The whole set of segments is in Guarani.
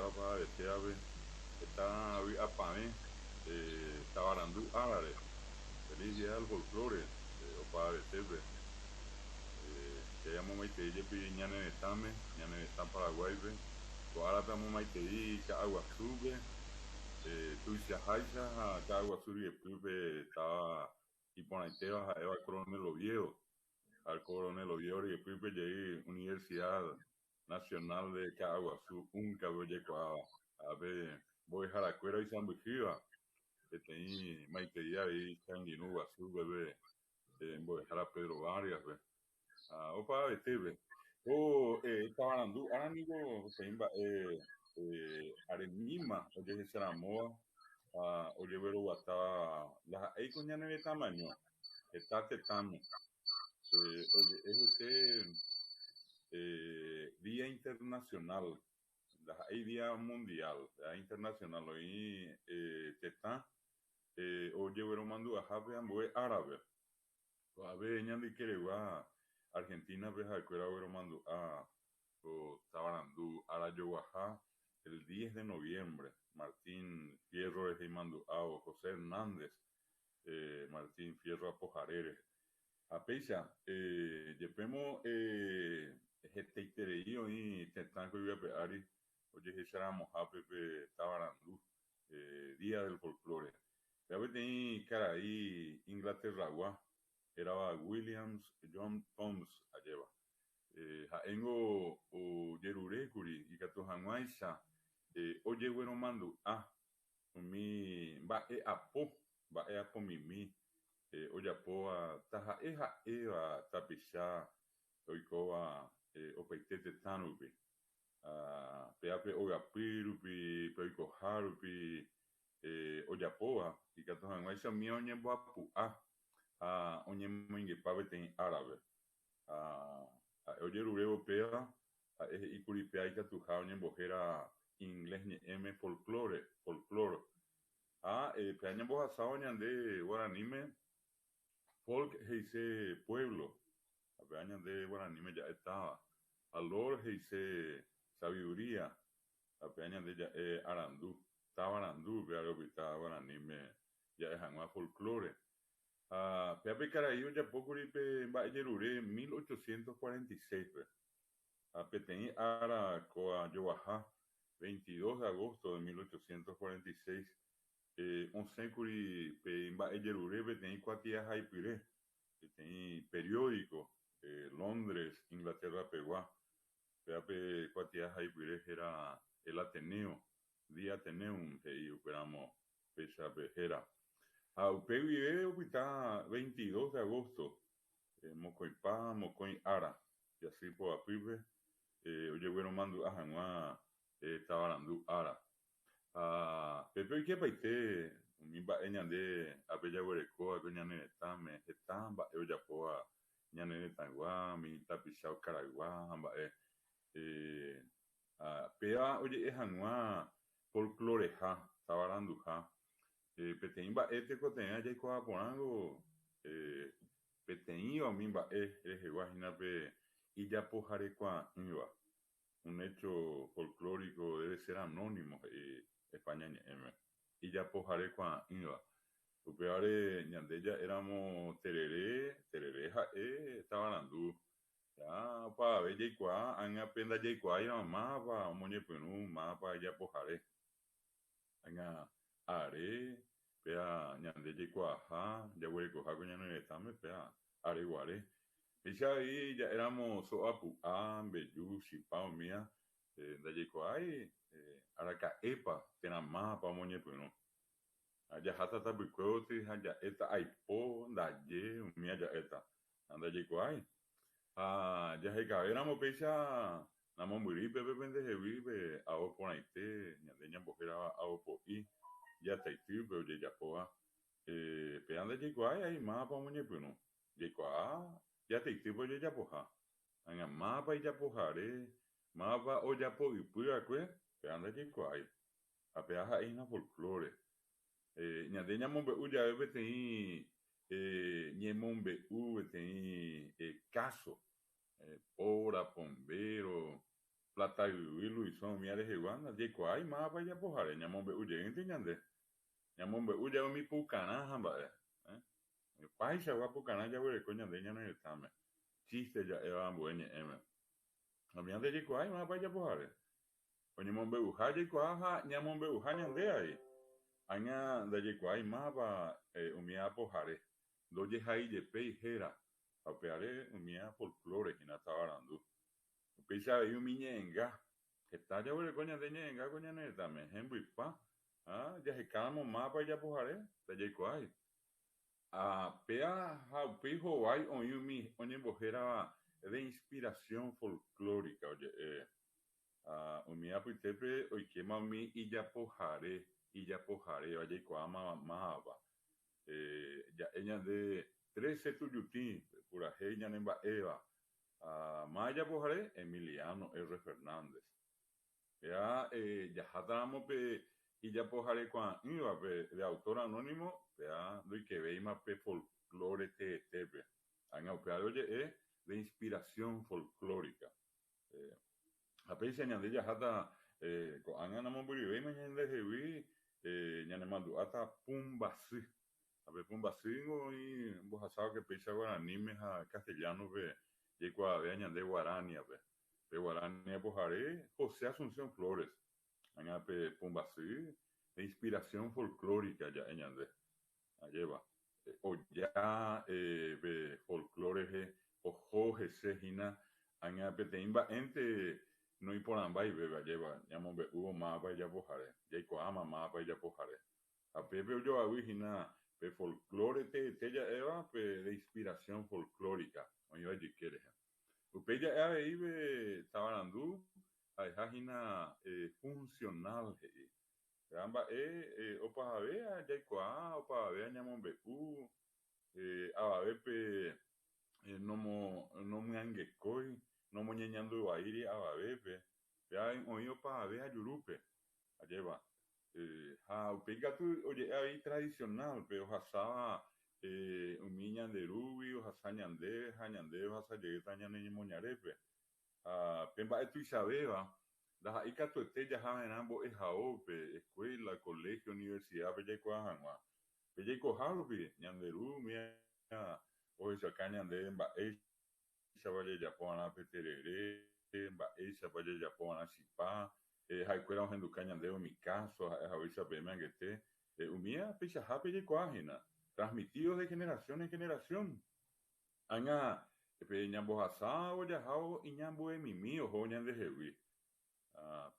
opavavetévape heta vy'apavẽ tavarandu árare. Feliz Día del Folklore opavavetépe. Che amomaitei jepi ñane retãme, ñane retã Paraguáipe. Ko árape amomaitei Ka'aguasúpe, tuichaháicha ha Ka'aguasu ryepýpe táva iporãitéva ha'éva Coronel Oviedo. Ha Coronel Oviedo ryepýpe jey Universidad Nacional de Ka'aguasu UNCA-pe ojekuaáva. Ápe mbo'eharakuéra oisãmbyhýva peteĩ maitei avei che angirũ guasu upépe mbo'ehára Pedro Vargas-pe. Ha opavavetépe. Ko tavarandu ára niko peteĩ mba'e aremíma ojehecharamóva ha ojegueroguatáva ndaha'éi ko ñane retãmaño, heta tetãme. Oje'e hese Día Internacional, ndaha'éi Día Mundial, Día Internacional oĩ tetã ojegueromandu'ahápe ambue árape. Ko'ápe ñande ykeregua Argentina-pe ha'ekuéra ogueromandu'a ko tavarandu ára joguaha el diez de noviembre, Martín Fierro rehe imandu'ávo José Hernández, Martín Fierro apohare rehe. Ha péicha, jepémo hetaiterei oĩ tetã ko yvy ári ojehecharamohápe pe tavarandu Día del Folklore. Péva peteĩ karai Inglaterragua hérava Williams John Thoms ajéva. Ha'éngo ojerurékuri ikatu hag̃uáicha ojegueromandu'a umi mba'e'apo, mba'e'apomimi ojapóva taha'e ha'éva tapicha oikóva opaite tetã rupi. Péva pe ogapy rupi, pe oikoha rupi ojapóva, ikatu hag̃uáicha umíva oñemboapu'a ha oñemoingepa peteĩ árape. Ha ha'e ojerurévo péva, ha'e he'íkuri péva ikatuha oñembohéra inglés ñe'ẽme folklore, folklore. Ha péva ñambohasávo ñande guaraníme, Folk he'ise pueblo, ha péva ñande guaraníme ja'e táva. Ha lore he'ise sabiduría, ha péva ñande ja'e arandu, táva arandu, upévare opyta guaraníme ja'e hag̃ua folklore. Ha péva pe karai ojapókuri pe mba'ejerure 1846-pe. Ha peteĩ ára kóva jovaha, 22 de agosto de 1846, Osẽkuri pe imba'ejerure peteĩ kuatiahaipyre, peteĩ periódico Londres, Inglaterra-pegua. Péva pe kuatiahaipyre héra El Ateneo, The Athenaeum he'i upéramo péicha pe héra. Ha upe guive opyta 22 de agosto, mokõipa mokõi ára, jasy poapýpe, ojegueromandu'a hag̃ua tavarandu ára. Ha pépe oikepaite umi mba'e ñande ápe jaguerekóva ko ñane retãme, heta mba'e ojapóva ñane retãygua, umi tapicha okaraygua ha mba'e. Ha péva oje'e hag̃ua folkloreha, tavaranduha. Peteĩ mba'e tekotevẽ jaikuaa porãngo peteĩva umi mba'e rehegua hína pe ijapoharekuaa'ỹva. Un hecho folclórico debe ser anónimo, he'i España ñe'ẽme, ijapohare kuaa'ỹva. Upévare ñande ja'éramo terere, terere ha'e tavarandu. Ja opavave jaikuaa, ág̃a pe ndajaikuaáiramo mávapa omoñepyrũ, mávapa ijapohare. Ág̃a are, péa ñande jaikuaaha, jaguerekoha ko ñane retãme, péa are guare. Péicha avei ja'éramo so'a pu'a, mbeju, chipa umía, ndajaikuaái araka'épa térã mávapa omoñepyrũ. Ha jaháta tapykuévoty ha ja'éta aipo, ndaje, umía ja'éta. Ha ndajaikuaái. Ha jahekavéramo péicha namombyrýi pépe pendehegui pe ao porãite ñande ñambohérava ao po'i jataitýpe ojejapóva. Péva ndajaikuaái ai mávapa omoñepyrũ. Jaikuaa jataitýpe ojejapoha. Ág̃a mávapa ijapohare, mávapa ojapo ypy va'ekue, péva ndajaikuaái. Ha péva ha'e hína folklore. Ñande ñamombe'u jave peteĩ ñemombe'u, peteĩ káso, póra, pombéro, Platayvy, Luisõ umía rehegua ndajaikuaái mávapa ijapohare, ñamombe'u jeýnte ñande. Ñamombe'u jave umi pukarã ha mba'e. Opaichagua pukarã jaguereko ñande ñane retãme, chiste ja'éva ambue ñe'ẽme. Ha umía ndajaikuaái mávapa ijapohare. Oñemombe'uha jaikuaa ha ñamombe'uha ñande avei. Ág̃a ndajaikuaái mávapa umi apohare, ndojehaijepéi héra ha upévare umía folklore hína tavarandu. Upéicha avei umi ñe'ẽnga. Heta jaguereko ñande ñe'ẽnga ko ñane retãme, hembypa ha jahekáramo mávapa ijapohare, ndajaikuaái. Ha péa ha upéi hovái oĩ umi oñembohérava de inspiración folklórica oje'e. Ha umi apytépe oikéma umi ijapohare, ijapoharéva jaikuaáma mávapa. Ja'e ñande Trece Tujutĩ, purahéi ñanemba'éva. Ha máva ijapohare? Emiliano R. Fernández. Péa jahátaramo pe ijapoharekuaa'ỹvape de autor anónimo, péa ndoikevéima pe folklore teetépe. Ág̃a upévare oje'e de inspiración folklórica. Ha péicha ñande jaháta ko'ág̃a namombyryvéima ñandehegui ñanemandu'áta pumbasy. Ha pe pumbasy ningo oĩ ombohasáva ke péicha guaraníme ha castellano-pe jaikuaavéva ñande guarania-pe. Pe guarania apohare José Asunción Flores. Ág̃a pe pumbasy de inspiración folklórica ja'e ñande. Ajépa, oja pe folklore rehe oho hese hína ág̃a peteĩ mba'énte noiporãmbái pépe, ajépa, ñamombe'úvo mávapa ijapohare, jaikuaáma mávapa ijapohare. Ha pépe ojoavy hína pe folklore teete ja'éva pe de inspiración folklórica oĩva ijyke rehe. Upéi ja'e avei pe tavarandu ha'eha hína funcional he'i. Ha mba'e opavave jaikuaa, opavave ñamombe'u, avavépe nomyangekói, nomoñeñanduvaíri avavépe, péva oĩ opavave ajurúpe, ajépa. Ha upéi katu oje'e avei tradicional-pe ohasáva umi ñande rúgui, ohasa ñandéve ha ñandéve ohasa jeýta ñane ñemoñarépe. Ha pe mba'e tuichavéva Ndaha'éi katuete jaha va'erã mbo'ehaópe, escuela, colegio, universidad-pe jaikuaa hag̃ua. Pe jaikoha rupi, ñande ru umía ohechauka ñandéve mba'éichapa jajapo va'erã pe terere, mba'éichapa jajapo va'erã chipa, ha'ekuéra ohenduka ñandéve umi káso ha'e haguéicha peẽme angete, umía peichahápe jaikuaa hína, transmitidos de generación en generación. Ág̃a pe ñambohasávo jahávo iñambuemimi oho ñandehegui.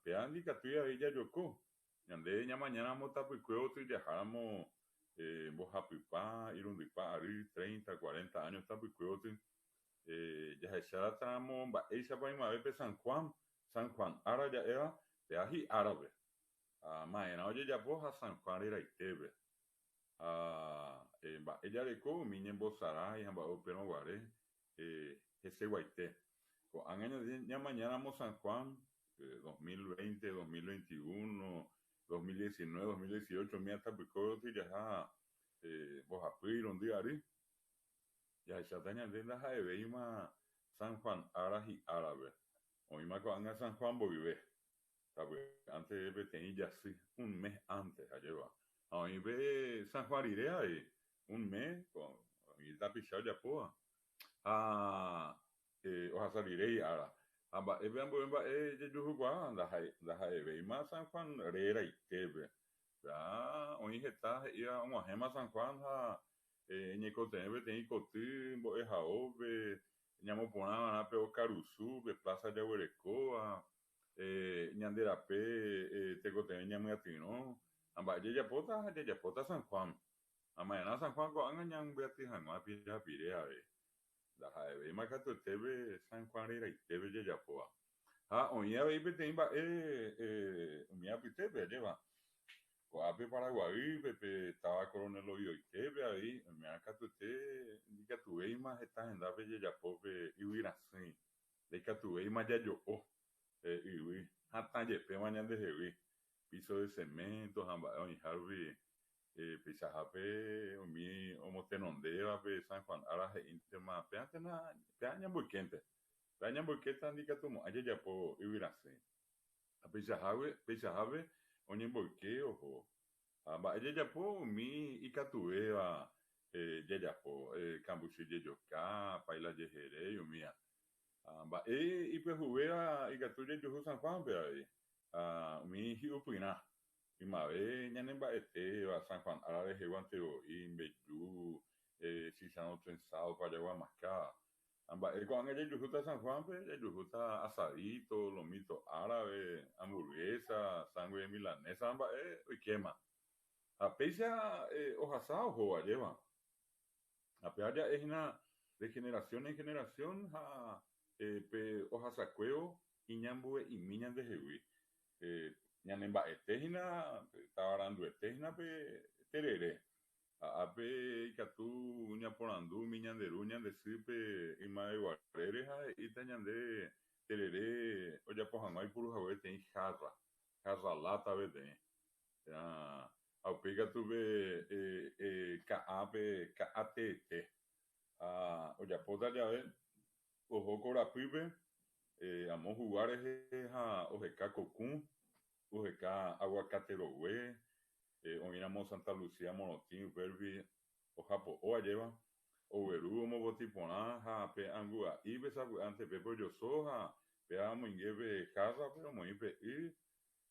Péva ndikatúi avei jajoko. Ñande ñamañáramo tapykue oty jaháramo mbohapypa, irundypa ary, treinta, cuarenta años tapykue oty, jahechátaramo mba'éichapa ymave pe San Juan, San Juan ára ja'éva, péva hi'árape. Ha ma'erã ojejapo ha San Juan reraitépe. Ha mba'e jareko umi ñembosarái ha mba'e upérõ guare heseguaite. Ko'ág̃a ñamañáramo San Juan 2020, 2021, 2019, 2018 umi atapykue jaha mbohapy irundy ary, jahecháta ñande ndaha'evéima San Juan ára hi'árape. Oĩma ko'ág̃a San Juan mboyve. Sapy'ánte peteĩ jasy, un mes antes, ajépa. Ha oĩ pe San Juan rire avei, un mes, oĩ tapicha ojapóva. Ha ohasa rire hi'ára. Ha mba'épe ambue mba'e jejuhukuaa, ndaha'evéima San Juan reraitépe. Ha oĩ heta he'íva og̃uahẽma San Juan ha ñaikotevẽ peteĩ koty mbo'ehaópe, ñamoporã va'erã pe okarusu, pe plaza jaguerekóva, ñande rape tekotevẽ ñamyatyrõ ha mba'e jajapóta ha jajapóta San Juan. Ha ma'erã San Juan ko'ág̃a ñambyaty hag̃ua pirapire avei. Ndaha'evéima katuetépe San Juan reraitépe jajapóva. Ha oĩ avei peteĩ mba'e umi apytépe, ajépa. Ko'ápe Paraguaýpe, pe táva Coronel Oviedoitépe avei, oime'ã katuete ndikatuvéima heta hendápe jajapo pe yvyrasỹi. Ndaikatuvéima jajo'o pe yvy hatã jepéma ñandehegui, piso de cemento ha mba'e oĩha rupi peichahápe umi omotenondéva pe San Juan ára he'íntema péantena, péa ñamboykénte. Péva ñamboykéta ndikatumo'ãi jajapo yvyrasẽ. Ha peichahágui, peichahápe oñemboyke oho. Ha mba'e jajapo umi ikatuvéva jajapo, kambuchi jejoka, paila jeheréi, umíva. Ha mba'e ipyahuvéva ikatu jajuhu San Juan-pe avei, ha umi hi'upyrã, ymave ñanemba'etéva San Juan ára reheguánte voi, mbeju, chicharõ trenzado, pajagua mascada. Ha mba'e ko'ág̃a jajuhúta San Juan-pe, jajuhúta asadito, lomito árabe, hamburguesa, sándwich de milanesa ha mba'e oikéma. Ha péicha ohasa ohóva, ajéva. Ha péva ja'e hína de generación en generación ha pe ohasakuévo iñambue'imi ñandehegui. Ñanemba'ete hína, tavaranduete hína pe terere. Ha ápe ikatu ñaporandu umi ñande ru ñande sýpe ymaveguarére ha he'íta ñande terere ojapo hag̃ua oipuru hague peteĩ jarra, jarra lata peteĩ. Térã ha upéi katu pe ka'a pe ka'a teete. Ha ojapóta jave oho korapýpe amo hugua rehe ha oheka kokũ, oheka aguakate rogue, oĩramo Santa Lucía morotĩ upérupi ohapo'o ajéva, ogueru omopotĩ porã ha pe angu'a'ípe sapy'ánte pépe ojoso ha péva omoinge pe járrape omoĩ pe y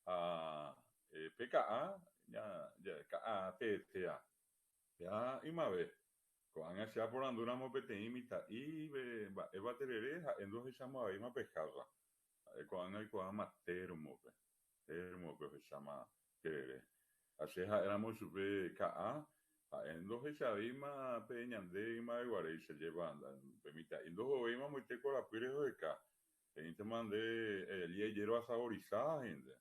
ha pe ka'a, ka'a teetéva. Péva ymave, ko'ág̃a che aporandúramo peteĩ mitã'ípe mba'épa terere, ha'e ndohechamo'ãvéima pe járra. Ha'e ko'ág̃a oikuaáma térmope, térmope ohecháma terere. Ha che ha'éramo chupe ka'a, ha'e ndohechavéima pe ñande ymaveguaréicha, jepa pe mitã'i ndohovéima moite korapýre oheka, he'íntema nde liejero asaborizada he'ínte.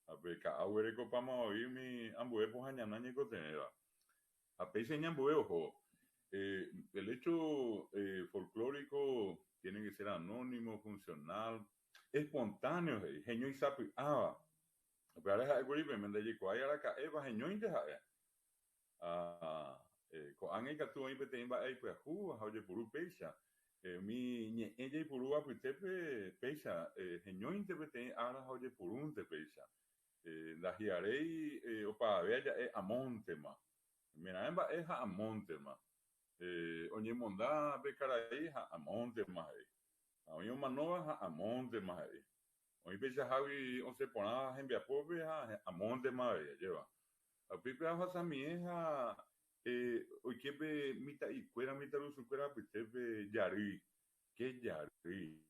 Ha pe ka'a oguerekopáma voi umi ambue pohã ñana ñaikotevẽva. Ha péicha iñambue oho. El hecho folclórico tiene que ser anónimo, funcional, espontáneo he'i, heñói sapy'áva. Upévare ha'ékuri peẽme ndajaikuaái araka'épa heñóinte ha'e. Ha ko'ág̃a ikatu oĩ peteĩ mba'e ipyahúva ha ojepuru péicha. Umi ñe'ẽ jaipurúva apytépe péicha heñóinte peteĩ ára ha ojepurúnte péicha. Ndahi'aréi opavavéva ja'e amóntema. Oimeraẽ mba'e ha amóntema. Oñemonda pe karai ha amóntema he'i. Ha oĩ omanóva ha amóntema he'i. Oĩ peichahágui osẽ porãva hembiapópe ha amóntema avei, ajéva. Ha upépe ahasamie ha oike pe mitã'ikuéra, mitãrusukuéra apytépe jarýi, che jarýi,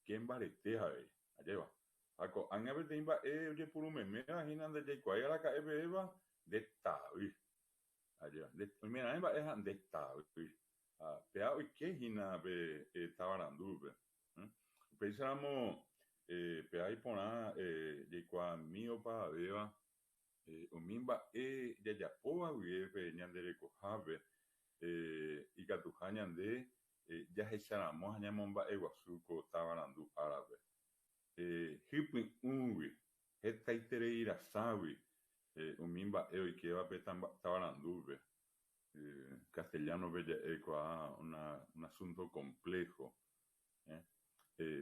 che mbarete avei, ajéva. Ha ko'ág̃a peteĩ mba'e ojepuru meméva hína ndajaikuaái araka'e pevéva, nde tavy. Ajéva, nde, oimeraẽ mba'e ha nde tavy. Ha péva oike hína pe tavarandúpe. Upéicharamo péva iporã jaikuaami opavavéva Umi mba'e jajapóva guive pe ñande rekohápe ikatuha ñande jahecharamo ha ñamomba'eguasu ko tavarandu árape. Hypy'ũgui, hetaiterei raságui umi mba'e oikéva pe tavarandúpe. Castellano-pe ja'ekuaa un asunto complejo,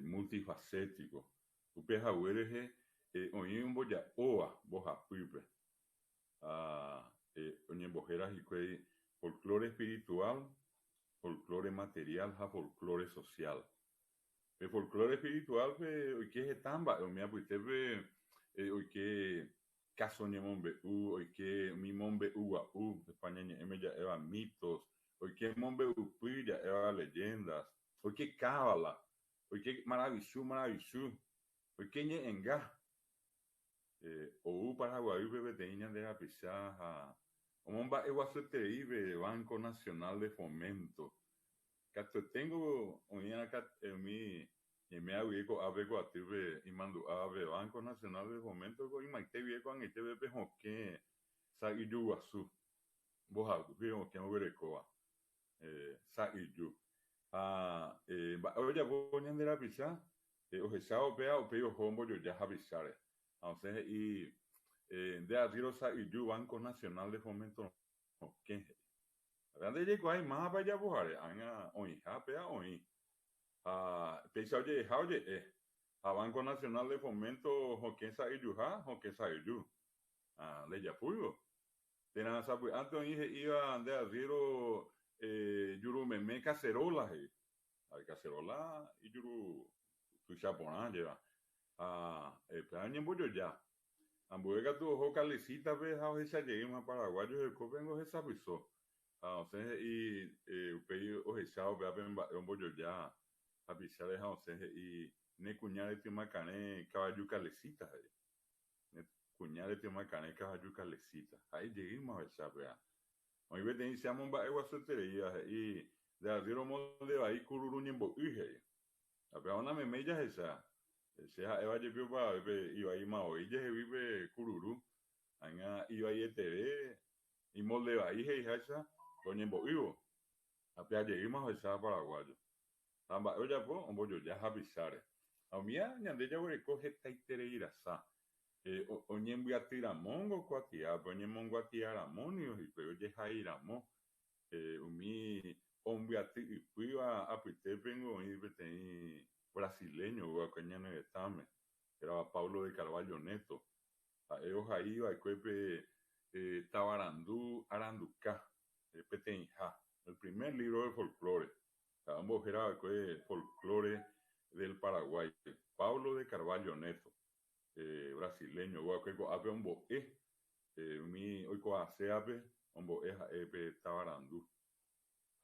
multifacético. Upe hague rehe oĩ omboja'óva mbohapýpe ha oñembohéra hikuái folklore espiritual, folklore material ha folklore social. Pe folklore espiritual-pe oike heta mba'e, umi apytépe oike káso ñemombe'u, oike umi mombe'u gua'u, España ñe'ẽme ja'éva mitos, oike mombe'upy ja'éva leyendas, oike cábala, Oike maravichu, maravichu, oike ñe'ẽnga. Ou Paraguaýpe peteĩ ñande rapicha ha omomba'eguasueterei pe Banco Nacional de Fomento. Katueténgo oĩ umi ñaime guive ko'ápe ko atýpe imandu'áva pe Banco Nacional de Fomento ko ymaite guive ko'ag̃aite peve pe hokẽ sa'yju guasu, mbohapy hokẽ oguerekóva. Sa'yju. Ha mba'e ojapo ñande rapicha? Ohechávo upéva upéi oho ombojoja hapicháre. Ha osẽ he'i, Nde arriéro sa'yju Banco Nacional de Fomento rokẽ, he'i. Ha nde jaikuaái mávapa ijapohare, ág̃a oĩha péva oĩ. Ha péicha oje'eha oje'e. Ha Banco Nacional de Fomento hokẽ sa'yjuha, hokẽ sa'yju. Ha ndejapúivo. Térã sapy'ánte oĩ he'íva nde arriéro jurumeme cacerola he'i. Ha cacerola ijuru tuicha porã jeva. Ha péva oñembojoja. Ambue katu oho Calesita-pe ha ohecha jeýma paraguayo hekópengo hesapyso. Ha osẽ he'i upéi ohechávo péva pe mba'e ombojoja hapicháre ha osẽ he'i ne kuña retyma karẽ kavaju Calesita he'i. Ne kuña retyma karẽ kavaju Calesita. Ha'e jeýma ohecha péva. Oĩ peteĩ che amomba'eguasuetereíva he'i nde arriéro omonde vai kururu ñembo'y he'i. Ha péva onameméi jahecha. Che ha'éva jepi opavavépe ivaíma voi jehegui pe kururu. Ág̃a ivaieteve imolde vai he'iháicha pe oñembo'ývo. Ha péva jeýma ohecha paraguayo. Ha mba'e ojapo? Ombojoja hapicháre. Ha umíva ñande jaguereko hetaiterei rasa. Oñembyaty ramóngo kuatiápe, oñemonguatia ramo niko hikuái, ojehai ramo. Umi ombyaty ypýva apytépengo oĩ peteĩ brasileño oúva'ekue ñane retãme, hérava Paulo de Carvalho Neto. Ha'e ohai va'ekue pe Tavarandu Aranduka peteĩha, el primer libro de folklore. Ha'e ombohéra va'ekue Folklore del Paraguay, Paulo de Carvalho Neto, brasileño oúva'ekue ko'ápe ombo'e Umi oikuaasévape ombo'e ha'e pe tavarandu.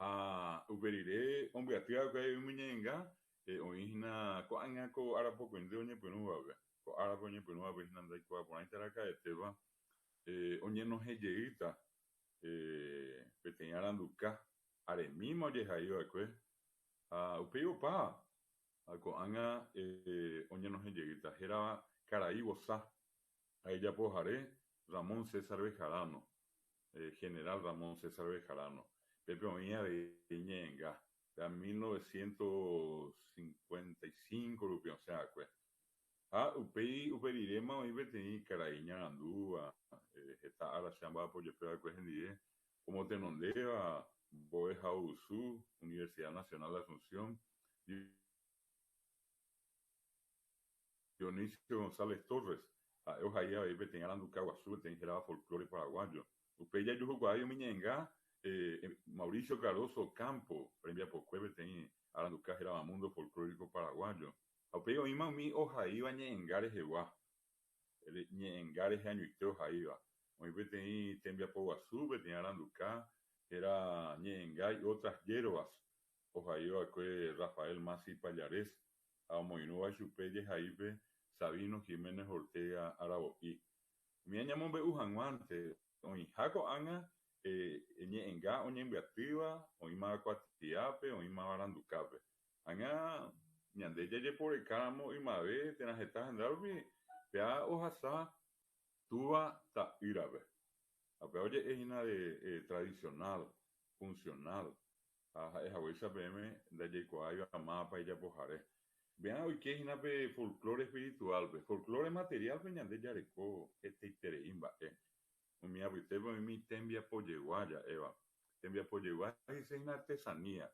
Ha upe rire ombyaty va'ekue umi ñe'ẽnga oĩ hína ko'ág̃a ko ára pokõindy oñepyrũvape. Ko árape oñepyrũvape hína ndaikuaa porãita araka'etéva oñenohẽ jeýta peteĩ aranduka aremíma ojehai va'ekue ha upéi opáva. Ha ko'ág̃a oñenohẽ jeýta hérava Karai Vosa. Ha ijapohare Ramón César Bejarano, General Ramón César Bejarano. Pépe oĩ avei ñe'ẽnga, péva 1955 rupi osẽ va'ekue. Ha upéi upe riréma oĩ peteĩ karai iñarandúva, heta ára che amba'apo jepe va'ekue hendive, omotenondéva mbo'ehaovusu Universidad Nacional de Asunción, Dionisio González Torres, ha'e ohai avei peteĩ aranduka guasu peteĩ hérava Folklore Paraguayo. Upéi jajuhukuaái umi ñe'ẽnga Mauricio Cardozo Ocampo rembiapokue peteĩ aranduka hérava Mundo Folklórico Paraguayo. Ha upéi oĩma umi ohaíva ñe'ẽnga rehegua, ñe'ẽnga rehe añoite ohaíva. Oĩ peteĩ tembiapo guasu, peteĩ aranduka héra Ñe'ẽnga y otras hierbas, ohaiva'ekue Rafael Masi Pallarés ha omoirũva ichupe jehaípe Sabino Giménez Ortega aravo'i. Umi añamombe'u hag̃uánte oĩha ko'ág̃a ñe'ẽnga oñembyatýva, oĩmava kuatiápe, oĩmava arandukápe. Ág̃a ñande jajeporekáramo ymave térã heta henda rupi, péva ohasa túva ta'ýrape. Ha péva oje'e hína de tradicional, funcional. Ha ha'e haguéicha peẽme ndajaikuaáiva mávapa ijapohare. Veã oike hína pe folklore espiritual-pe. Folklore material-pe ñande jareko hetaiterei mba'e. Umi apytépe oĩmi tembiapojegua ja'éva. Tembiapojegua he'ise hína artesanía.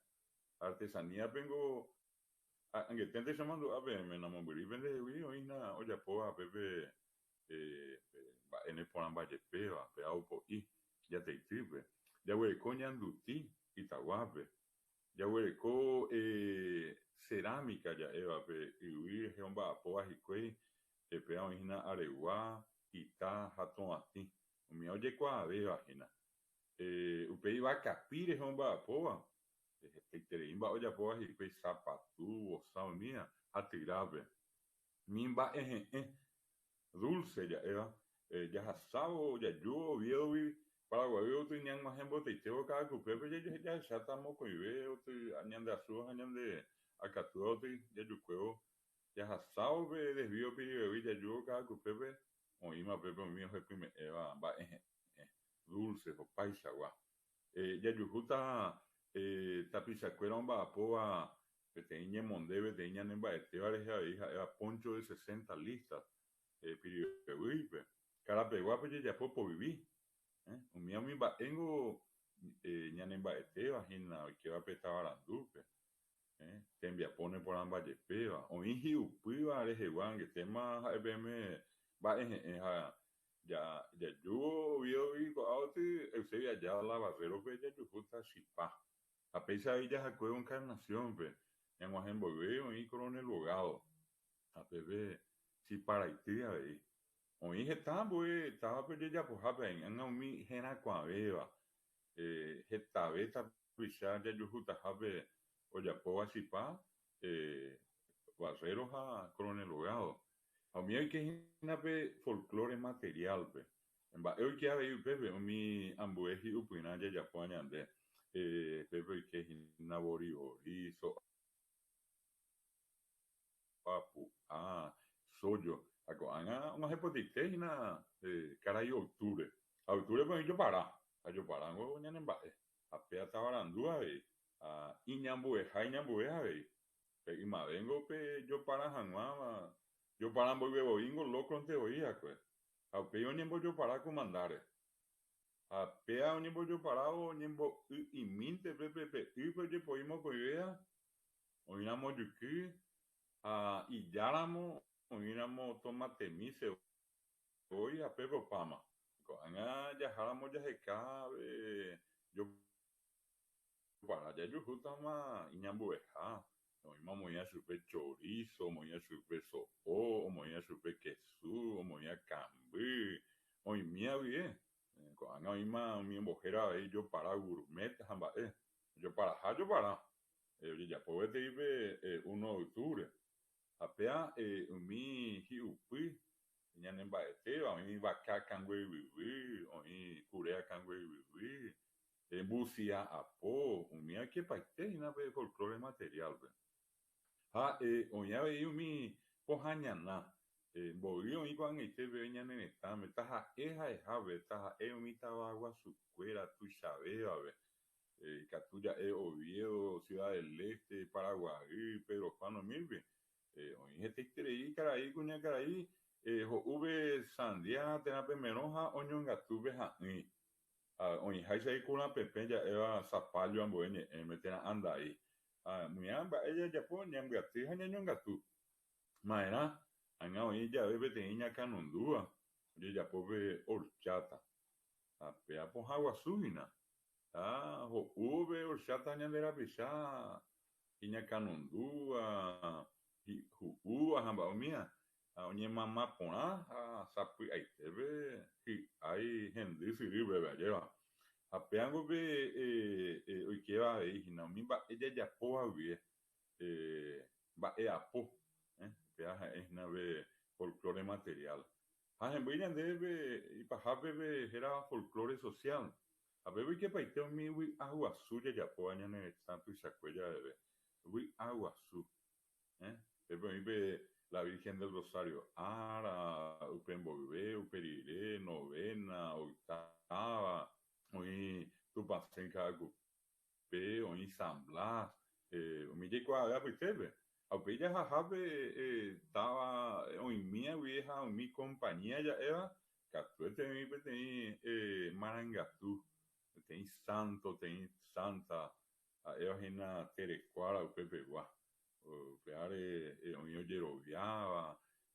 Artesanía-pengo angeténte che mandu'a peẽme namombyrýi pendehegui oĩ hína ojapóva pépe mba'e neporãmbajepéva, pe ao po'i jateitýpe, jaguereko ñanduti itaguápe, jaguereko cerámica ja'éva pe yvy rehe omba'apóva hikuái, péva oĩ hína aregua, ita ha toatĩ, umíva ojekuaavéva hína. Upéi vakapi rehe omba'apóva, hetaiterei mba'e ojapóva hikuái, sapatu, vosa umíva ha tyrápe. Umi mba'e he'ẽ, dulce ja'éva, jahasávo jajúvo Oviedo-gui Paraguaýgui oty ñag̃uahẽ mbotaitévo Ka'akupépe jahecháta mokõive oty ñande asúva ha ñande akatúva oty jajukuévo jahasávo pe desvío Pirivevýi jajúvo Ka'akupépe oĩma pépe umi ohepyme'ẽva mba'e he'ẽ, dulce, opaichagua. Jajuhúta tapichakuéra omba'apóva peteĩ ñemonde peteĩ ñanemba'etéva rehe avei ha'éva poncho de sesenta listas Pirivevýipe. Karapeguápe ojejapo poyvi. Umíva umi mba'éngo ñanemba'etéva hína oikéva pe tavarandúpe. Tembiapo neporãmba jepéva, oĩ hi'upýva rehegua angetéma ha'e peẽme mba'e he'ẽ ha jajúvo Oviedo-gui ko'ágotyo Eusebio Ayala Barrero-pe jajuhúta chipa. Ha péicha avei jahakuévo Encarnación-pe, ñag̃uahẽ mboyve oĩ Coronel Bogado, ha pépe chipa raity avei. Oĩ heta ambue távape ojejapohápe ág̃a umi herakuãvéva, hetave tapicha jajuhutahápe ojapóva chipa, Barrero ha Coronel Bogado. Ha umi oike hína pe folklore material-pe. Mba'e oike avei upépe umi ambue hi'upyrã jajapóva ñande, pépe oike hína vorivori, so'a apu'a, sójo. Ha ko'ág̃a og̃uahẽ potĩete hína karai octubre. Ha octubre-pe oĩ jopara. Ha joparángo ñanemba'e. Ha péa tavarandu avei. Ha iñambueha iñambue avei. Pe ymavéngo pe jopara hag̃ua, jopara mboyve voíngo lókronte voi akue. Ha upéi oñembojopara kumandáre. Ha péa oñembojoparávo oñembo'y'imínte pépe pe ýpe ojepoi mokõivéva, oĩramo juky ha ijáramo oĩramo tomatemi sevói ha pépe opáma. Ko'ág̃a jaháramo jaheka jopara jajuhútama iñambueha, oĩma omoĩva chupe chorizo, omoĩva chupe so'o, omoĩva chupe kesu, omoĩva kamby, oĩmíva guive. Ko'ág̃a oĩma umi ombohéra avei jopara gourmet ha mba'e. Joparaha jopara, ojejapo gueteri pe uno de octubre. Ha péa umi hi'upy ñanemba'etéva, oĩ vaka kangue yvyguy, oĩ kure akãngue yvyguy, mbusia apo, umíva oikepaite hína pe folklore material-pe. Ha oĩ avei umi pohã ñana, mboy oĩ ko'ag̃aite peve ñane retãme, taha'e ha'ehápe, taha'e umi tavaguasukuéra tuichavévape, Ikatu ja'e Oviedo, Ciudad del Este, Paraguay, Pedro Juan umírupi. Oĩ hetaiterei karai kuñakarai ho'u pe sandia térã pe merõ ha oñongatu pe ha'ỹi. Ha oĩháicha ikurapepẽ ja'éva zapallo ambue ñe'ẽme térã andai. Ha myã mba'e jajapo ñambyaty ha ñañongatu. Ma'erã, ág̃a oĩ jave peteĩ ñakãnundúva ojejapo pe horchata. Ha péva pohã guasu hína. Ha ho'u pe horchata ñande rapicha iñakãnundúva, hu'úva ha mba'e umíva. Ha oñemama porã ha sapy'aitépe hy'ái hendy syry upépe, ajépa. Ha pévango pe oikéva avei hína umi mba'e jajapóva guive, mba'e apo, upéva ha'e hína pe folklore material. Ha hemby ñandéve pe ipahápe pe hérava folklore social. Ha pépe oikepaite umi vy'a guasu jajapóva ñane retã tuichakue javeve. Vy'a guasu. Pépe oĩ pe La Virgen del Rosario ára, upe mboyve, upe rire, novena, octava, oĩ Tupãsy Ka'akupe, oĩ San Blas, umi jaikuaave apytépe. Ha upéi jahahápe táva oĩmíva guive ha umi compañía ja'éva, katuete oĩ peteĩ marangatu, peteĩ santo, peteĩ santa ha'éva hína terekuára upepegua. Upévare oĩ ojeroviáva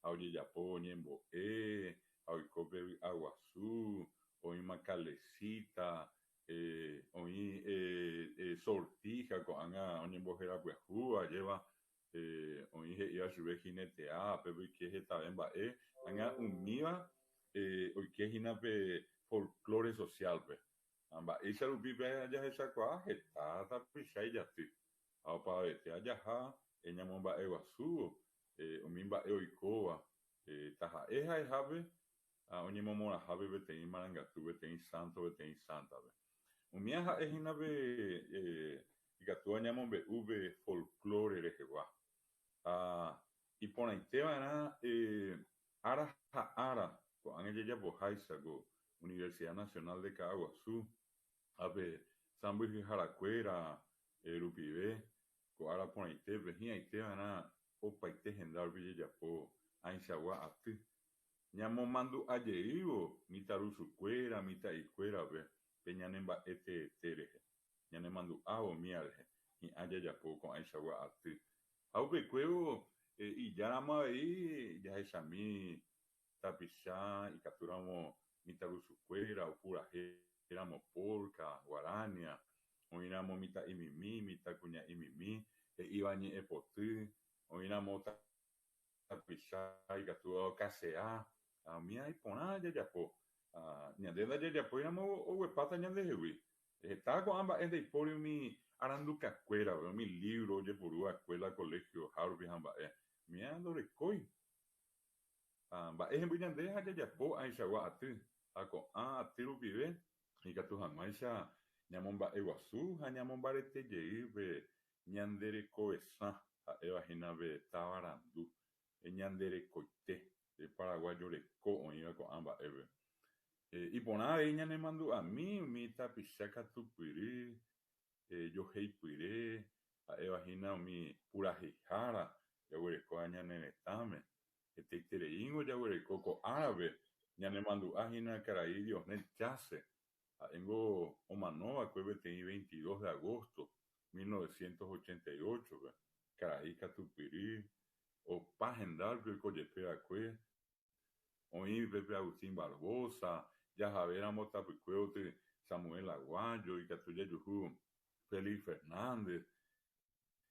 ha ojejapo oñembo'e ha oiko pe vy'a guasu, oĩma calesita, oĩ sortija ko'ág̃a oñemboherapyahúva ajéva, oĩ he'íva chupe jinetea, pépe oike hetave mba'e, ág̃a umíva oike hína pe folklore social-pe. Ha mba'éicha rupi pe jahechakuaa heta tapicha ijaty ha opavavete ajaha ñamomba'eguasúvo umi mba'e oikóva taha'e ha'ehápe ha oñemomorãhápe peteĩ marangatu, peteĩ sánto, peteĩ sántape. Umíva ha'e hína pe ikatúva ñamombe'u pe folklore rehegua. Ha iporãite va'erã ára ha ára ko'ág̃a jajapoháicha ko Universidad Nacional de Ka'aguasu ha pe sãmbyhyharakuéra rupive ko ára porãitépe hi'ãite va'erã opaite henda rupi jajapo ãichagua aty. Ñamomandu'a jeývo mitãrusukuéra, mitã'ikuérape pe ñane mba'e teete rehe, ñanemandu'ávo umíva rehe. Hi'ã jajapo ko'ãichagua aty. Ha upekuévo ijáramo avei jahechami tapicha ikatúramo mitãrusukuéra opurahéiramo polka, guarania, oĩramo mitã'imimi, mitãkuña'imimi he'íva ñe'ẽpoty, oĩramo tapicha ikatúva okasea, ha umíva iporã jajapo. Ñande ndajajapóiramo oguepáta ñandehegui. Heta ko'ã mba'e ndaipóri umi arandukakuérape, umi lívro ojepuru va'ekue la koléhioha rupi ha mba'e. Umíva ndorekói. Ha mba'e hemby ñande ha jajapo ãichagua aty, ha ko'ã aty rupive ikatu hag̃uáicha ñamomba'eguasu ha ñamombarete jey pe ñande rekovesã ha'éva hína pe tavarandu, ñande rekoite, pe paraguayo reko oĩva ko'ã mba'épe. Iporã avei ñanemandu'ami umi tapicha katupyry, joheipyre, ha'éva hína umi puraheihára jaguerekóva ñane retãme. Hetaitereíngo jaguereko ko árape ñanemandu'a hína karai Dionel Chase, ha'éngo omanova'ekue peteĩ 22 de agosto 1988-pe, karai katupyry, opa hendárupi oikojepeva'ekue, Oĩ upépe Agustín Barboza, jahavéramo tapykuévoty Samuel Aguayo, ikatu jajuhu Félix Fernández,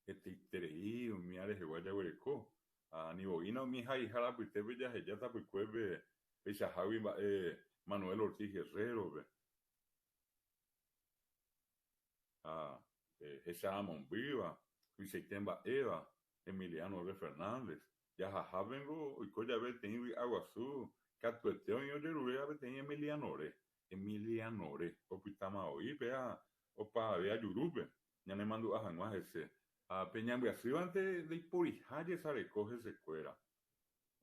hetaiterei umi arehegua jaguereko. Ha ni voína umi haihára apytépe jaheja tapykuépe peichahágui mba'e Manuel Ortiz Guerrero-pe. Ha hecharamombyva, tuichaite mba'éva Emiliano R. Fernández, Jahahápengo oiko jave peteĩ vy'a guasu, katuete oĩ ojeruréva peteĩ Emilianore. Emilianore, opytáma voi péva opavave ajurúpe, ñanemandu'a hag̃ua hese. Ha pe ñambyasývante ndaiporiha jesareko hesekuéra.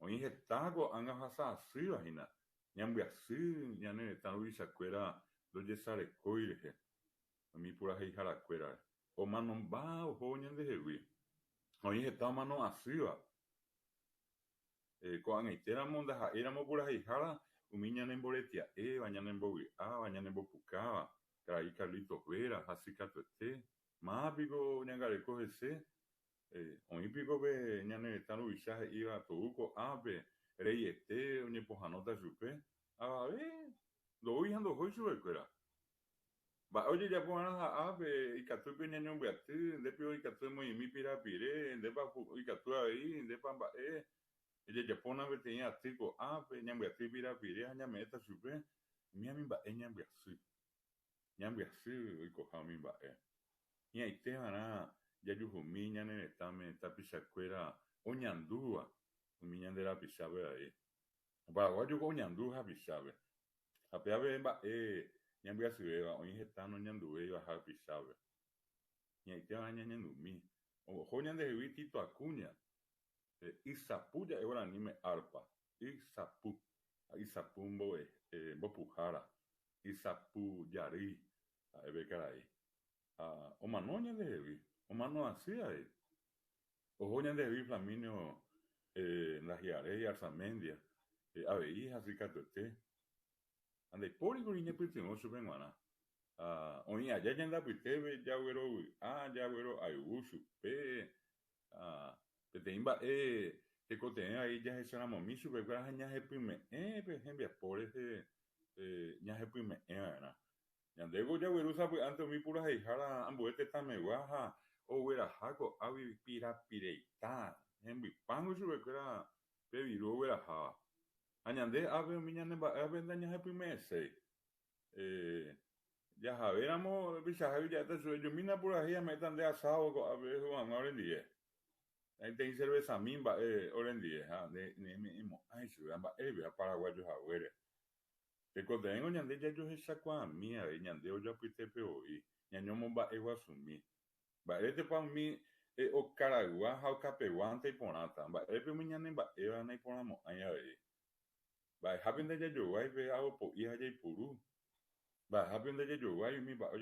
Oĩ heta ko'ág̃a ohasa asýva hína, ñambyasy ñane retã ruvichakuéra ndojesarekói rehe umi puraheiharakuérare. Omanomba ohóvo ñandehegui. Oĩ heta omano asýva. Ko'ag̃aitéramo ndaha'éiramo puraheihára umi ñanemboretia'éva, ñanembovy'áva, ñanembopukáva, karai Carlitos Vera, hasy katuete. Máva piko oñangareko hese? Oĩ piko pe ñane retã ruvicha he'íva tou ko'ápe reiete oñepohãnóta chupe? Avave ndoúi ha ndohói chupekuéra. Mba'e ojejapo va'erã ha ápe ikatúpe ñañombyaty, ndépe ikatu emoĩmi pirapire, ndépa ikatu avei, ndépa mba'e, ejejapóna peteĩ aty ko'ápe, ñambyaty pirapire ha ñame'ẽta chupe, umi umi mba'e ñambyasy. Ñambyasy oikoha umi mba'e. Hi'ãite va'erã jajuhumi ñane retãme tapichakuéra oñandúva umi ñande rapichápe avei. Paraguayo ko oñandu hapichápe. Ha pe ave mba'e ñambyasyvéva oĩ heta noñanduvéiva hapichápe. Hi'ãite va'erã ñañandumi. Oho ñandehegui Tito Acuña, pe ysapu ja'e guaraníme arpa, ysapu, ha ysapu mbopuhára, ysapu jarýi ha'e pe karai. Ha omano ñandehegui, omano asy avei. Oho ñandehegui Flaminio ndahi'aréi Arzamendia, avei hasy katuete. Ha ndaipórikuri ñepytyvõ chupe g̃uarã. Ha oĩ aja ñande apytépe jaguerovy'a, jagueroayvu chupe. Ha peteĩ mba'e tekotevẽ avei jahecharamomi chupekuéra ha ñahepyme'ẽ pe hembiapo rehe ñahepyme'ẽ va'erã. Ñandéko jagueru sapy'ánte umi puraheihára ambue tetãmegua ha ogueraha ko'águi pirapireita, hembypángo chupekuéra pe viru ogueraháva. Ha ñande ápe umi ñane mba'évape ndañahepyme'ẽséi. Jahavéramo peichahágui ja'éta chupe, Ejumína purahéi ame'ẽta nde asávo ko'ápe eho hag̃ua orendie. Peteĩ cervezami mba'e orendie ha nde neme'ẽmo'ãi chupe, ha mba'épe ha paraguayo haguére. Tekotevẽngo ñande jajohechakuaami avei ñande ojoapytépe voi, ñañomomba'eguasumi. Mba'éretepa umi okaraygua ha okapeguánte iporãta? Mba'érepe umi ñanemba'éva naiporãmo'ãi avei? Mba'ehápe ndajajoguái pe ao po'i ha jaipuru? Mba'ehápe ndajajoguái umi mba'e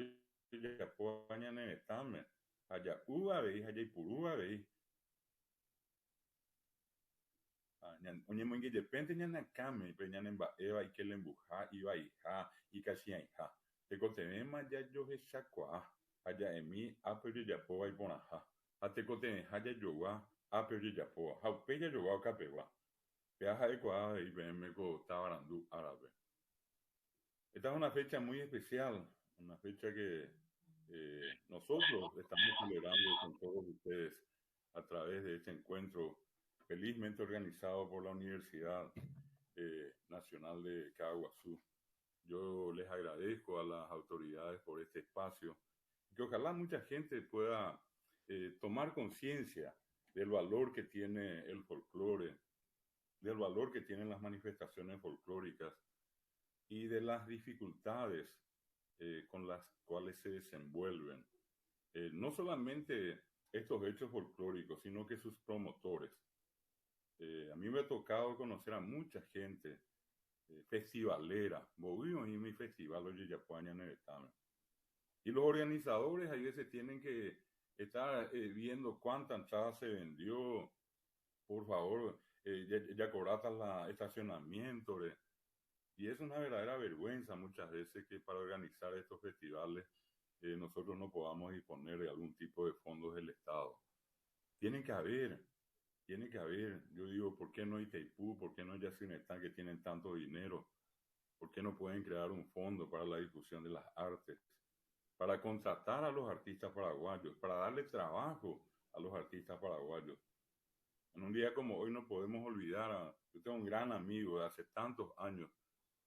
ojejapóva ñane retãme ha ja'u avei ha jaipuru avei? Oñemoinge jepénte ñane akãme pe ñane mba'éva ikelembuha, ivaiha, ikachiãiha. Tekotevẽma jajohechakuaa. Ha ja'emi ápe ojejapóva iporãha, ha tekotevẽha jajogua ápe ojejapóva, ha upéi jajogua okapegua. Péa ha'ekuaa avei peẽme ko tavarandu árape. Esta es una fecha muy especial, una fecha que nosotros estamos celebrando con todos ustedes a través de este encuentro felizmente organizado por la Universidad Nacional de Caaguazú. Yo les agradezco a las autoridades por este espacio, que ojalá mucha gente pueda tomar conciencia del valor que tiene el folclore, del valor que tienen las manifestaciones folclóricas y de las dificultades con las cuales se desenvuelven. No solamente estos hechos folclóricos, sino que sus promotores. A mí me ha tocado conocer a mucha gente festivalera. Voy a mi festival oye Y los organizadores a veces tienen que estar viendo cuánta entrada se vendió. Por favor, ya cobrata el estacionamiento. Y es una verdadera vergüenza muchas veces que para organizar estos festivales nosotros no podamos disponer de algún tipo de fondos del Estado. Tienen que haber, tiene que haber. Yo digo, ¿por qué no Itaipú? ¿Por qué no Yacyretá, que tienen tanto dinero? ¿Por qué no pueden crear un fondo para la difusión de las artes? Para contratar a los artistas paraguayos, para darle trabajo a los artistas paraguayos. En un día como hoy no podemos olvidar a... Yo tengo un gran amigo de hace tantos años,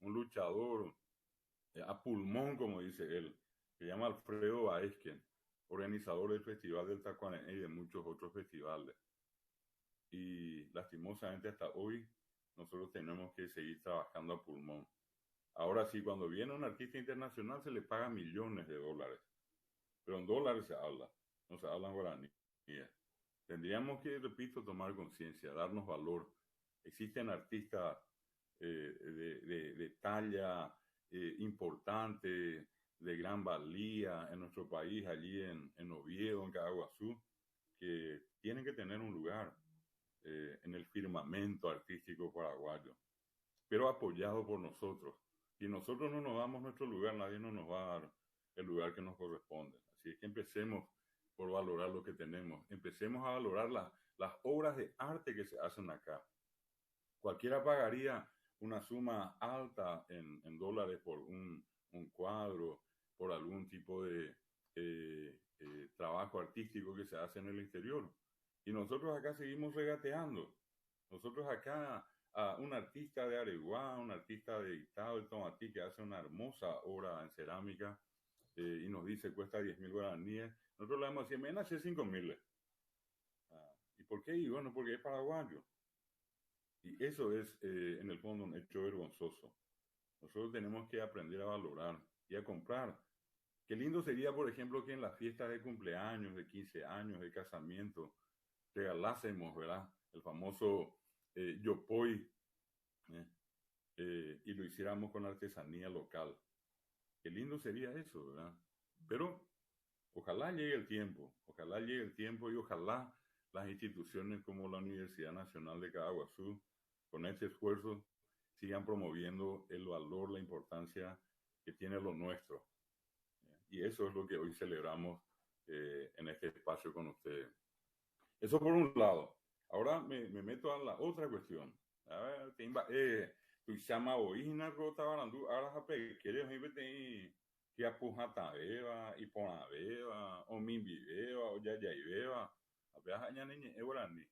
un luchador a pulmón, como dice él, se llama Alfredo Baesquen, organizador del Festival del Tacuarembó y de muchos otros festivales. Y lastimosamente hasta hoy nosotros tenemos que seguir trabajando a pulmón. Ahora sí, cuando viene un artista internacional se le paga millones de dólares. Pero en dólares se habla, no se habla en guaraní. Tendríamos que, repito, tomar conciencia, darnos valor. Existen artistas de talla importante, de gran valía en nuestro país, allí en Oviedo, en Caaguazú, que tienen que tener un lugar en el firmamento artístico paraguayo, pero apoyado por nosotros. Si nosotros no nos damos nuestro lugar, nadie no nos va a dar el lugar que nos corresponde. Así es que empecemos por valorar lo que tenemos, empecemos a valorar las obras de arte que se hacen acá. Cualquiera pagaría una suma alta en dólares por un cuadro, por algún tipo de trabajo artístico que se hace en el exterior. Y nosotros acá seguimos regateando. Nosotros acá, a un artista de Areguá, un artista de Itao, de Tomatí, que hace una hermosa obra en cerámica y nos dice cuesta 10.000 guaraníes. Nosotros le damos a decir, ven a hacer 5.000. Ah, ¿y por qué? Y bueno, porque es paraguayo. Y eso es, en el fondo, un hecho vergonzoso. Nosotros tenemos que aprender a valorar y a comprar. Qué lindo sería, por ejemplo, que en las fiestas de cumpleaños, de 15 años, de casamiento, regalásemos, ¿verdad? El famoso yopoy, y lo hiciéramos con artesanía local. Qué lindo sería eso, ¿verdad? Pero ojalá llegue el tiempo, ojalá llegue el tiempo y ojalá las instituciones como la Universidad Nacional de Caaguazú, con este esfuerzo, sigan promoviendo el valor, la importancia que tiene lo nuestro. Y eso es lo que hoy celebramos en este espacio con ustedes. Eso por un lado. Ahora me meto a la otra cuestión. A ver, tuichama oína ko tavarandu ára ha pekére oĩ peteĩ hyapuhatãvéva, iporãvéva, omimbivéva, ojajaivéva, ha péva ha'e ñane ñe'ẽ guarani.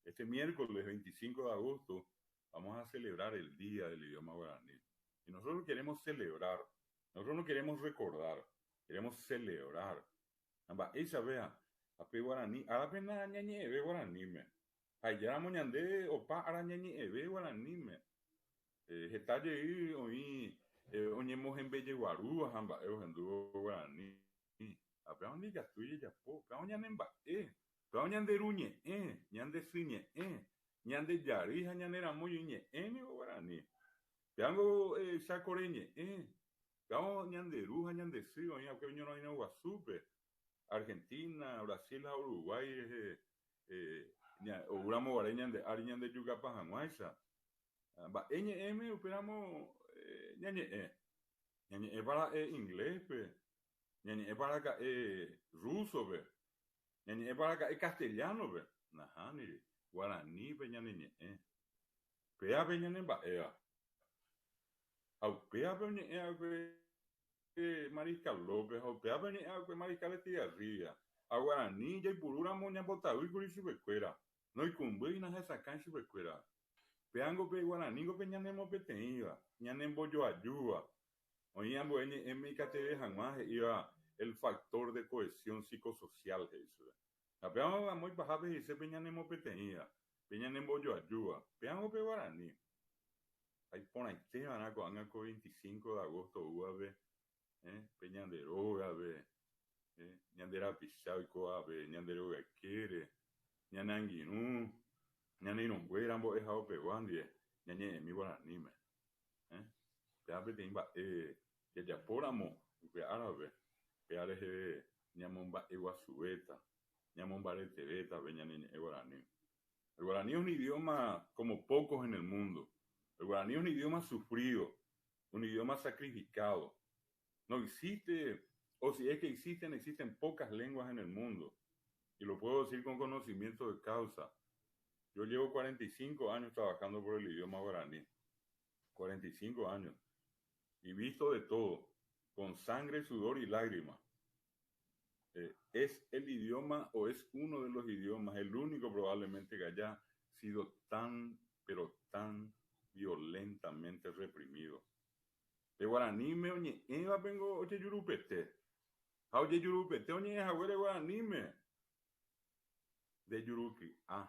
Este miércoles 25 de agosto vamos a celebrar el Día del Idioma Guaraní. Y nosotros queremos celebrar, nosotros no queremos recordar, queremos celebrar. Mba'éicha ape guarani, árape ñañe'ẽve guaraníme. Ha ijáramo ñande opa ára ñañe'ẽve guaraníme. Heta jey oĩ oñemohembejeguarúva ha mba'e ohendúvo guarani. Ha péva ndikatúi jajapo, péva ñanemba'e, péva ñande ru ñe'ẽ, ñande sy ñe'ẽ, ñande jarýi ha ñane ramói ñe'ẽ niko guarani. Pévango chakore ñe'ẽ, péva ñande ru ha ñande sy oĩ va'ekue ñorairõ guasúpe, Argentina, Brasil ha Uruguay rehe oúramo guare ñande ári ñande jukapa hag̃uáicha. Mba'e ñe'ẽme upéramo ñañe'ẽ. Ñañe'ẽ para'e ingléspe. Ñañe'ẽpa raka'e rúsope? Ñañe'ẽpa raka'e castellánope? Nahániri, guaranípe ñane ñe'ẽ. Péape ñanemba'éva. Ha upévape oñe'ẽ va'ekue Mariscal López ha upévape oñe'ẽ va'ekue Mariscal Estigarribia. Ha guarani jaipurúramo ñambotavýkuri chupekuéra, noikũmbýi nahesakãi chupekuéra. Péango pe guaraníko pe ñanemopeteĩva, ñanembojoajúva. Oĩ ambue ñe'ẽme ikateve hag̃ua he'íva el factor de cohesión psicosocial he'i chupe. Ha péva amo ipahápe he'ise pe ñanemopeteĩva, pe ñanembojoajúva. Péango pe guarani. Ha iporãiteva'erã ko'ág̃a ko 25 de agosto oúvape, pe ñande rógape, ñande rapicha oikóvape ñande rogaykére, ñane angirũ, ñane irũnguéra mbo'ehaopegua ndive ñañe'ẽmi guaraníme. Péva peteĩ mba'e jajapóramo upe árape, péva reheve ñamomba'eguasuvéta, ñamombaretevéta pe ñane ñe'ẽ guarani. El guaraní es un idioma como pocos en el mundo. El guaraní es un idioma sufrido, un idioma sacrificado. No existe, o si es que existen, existen pocas lenguas en el mundo. Y lo puedo decir con conocimiento de causa. Yo llevo 45 años trabajando por el idioma guaraní. 45 años. Y visto de todo, con sangre, sudor y lágrimas. Eh, es el idioma o es uno de los idiomas, el único probablemente que haya sido tan, pero tan violentamente reprimido. Pe guaraníme oñe'ẽvapengo ojejurupete. Ha ojejurupete oñe'ẽ haguére guaraníme. Nde juruky'a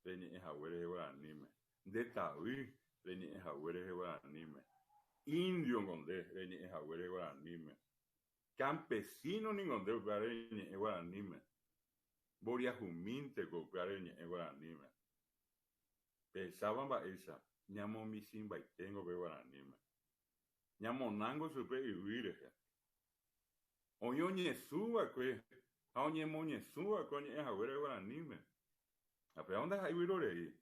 reñe'ẽ haguére guaraníme. Nde tavy reñe'ẽ haguére guaraníme. Indio-ngo nde reñe'ẽ haguére guaraníme. Campesino ningo nde upéva reñe'ẽ guaraníme. Mboriahumínteko upéva reñe'ẽ guaraníme. Pehecháva mba'éicha ñamomichĩmbaiténgo pe guaraníme. Ñamonángo chupe yvy rehe. Oĩ oñesũ va'ekue ha oñemoñesũ va'ekue oñe'ẽ haguére guaraníme. Ha péva ndaha'éi vyrorei.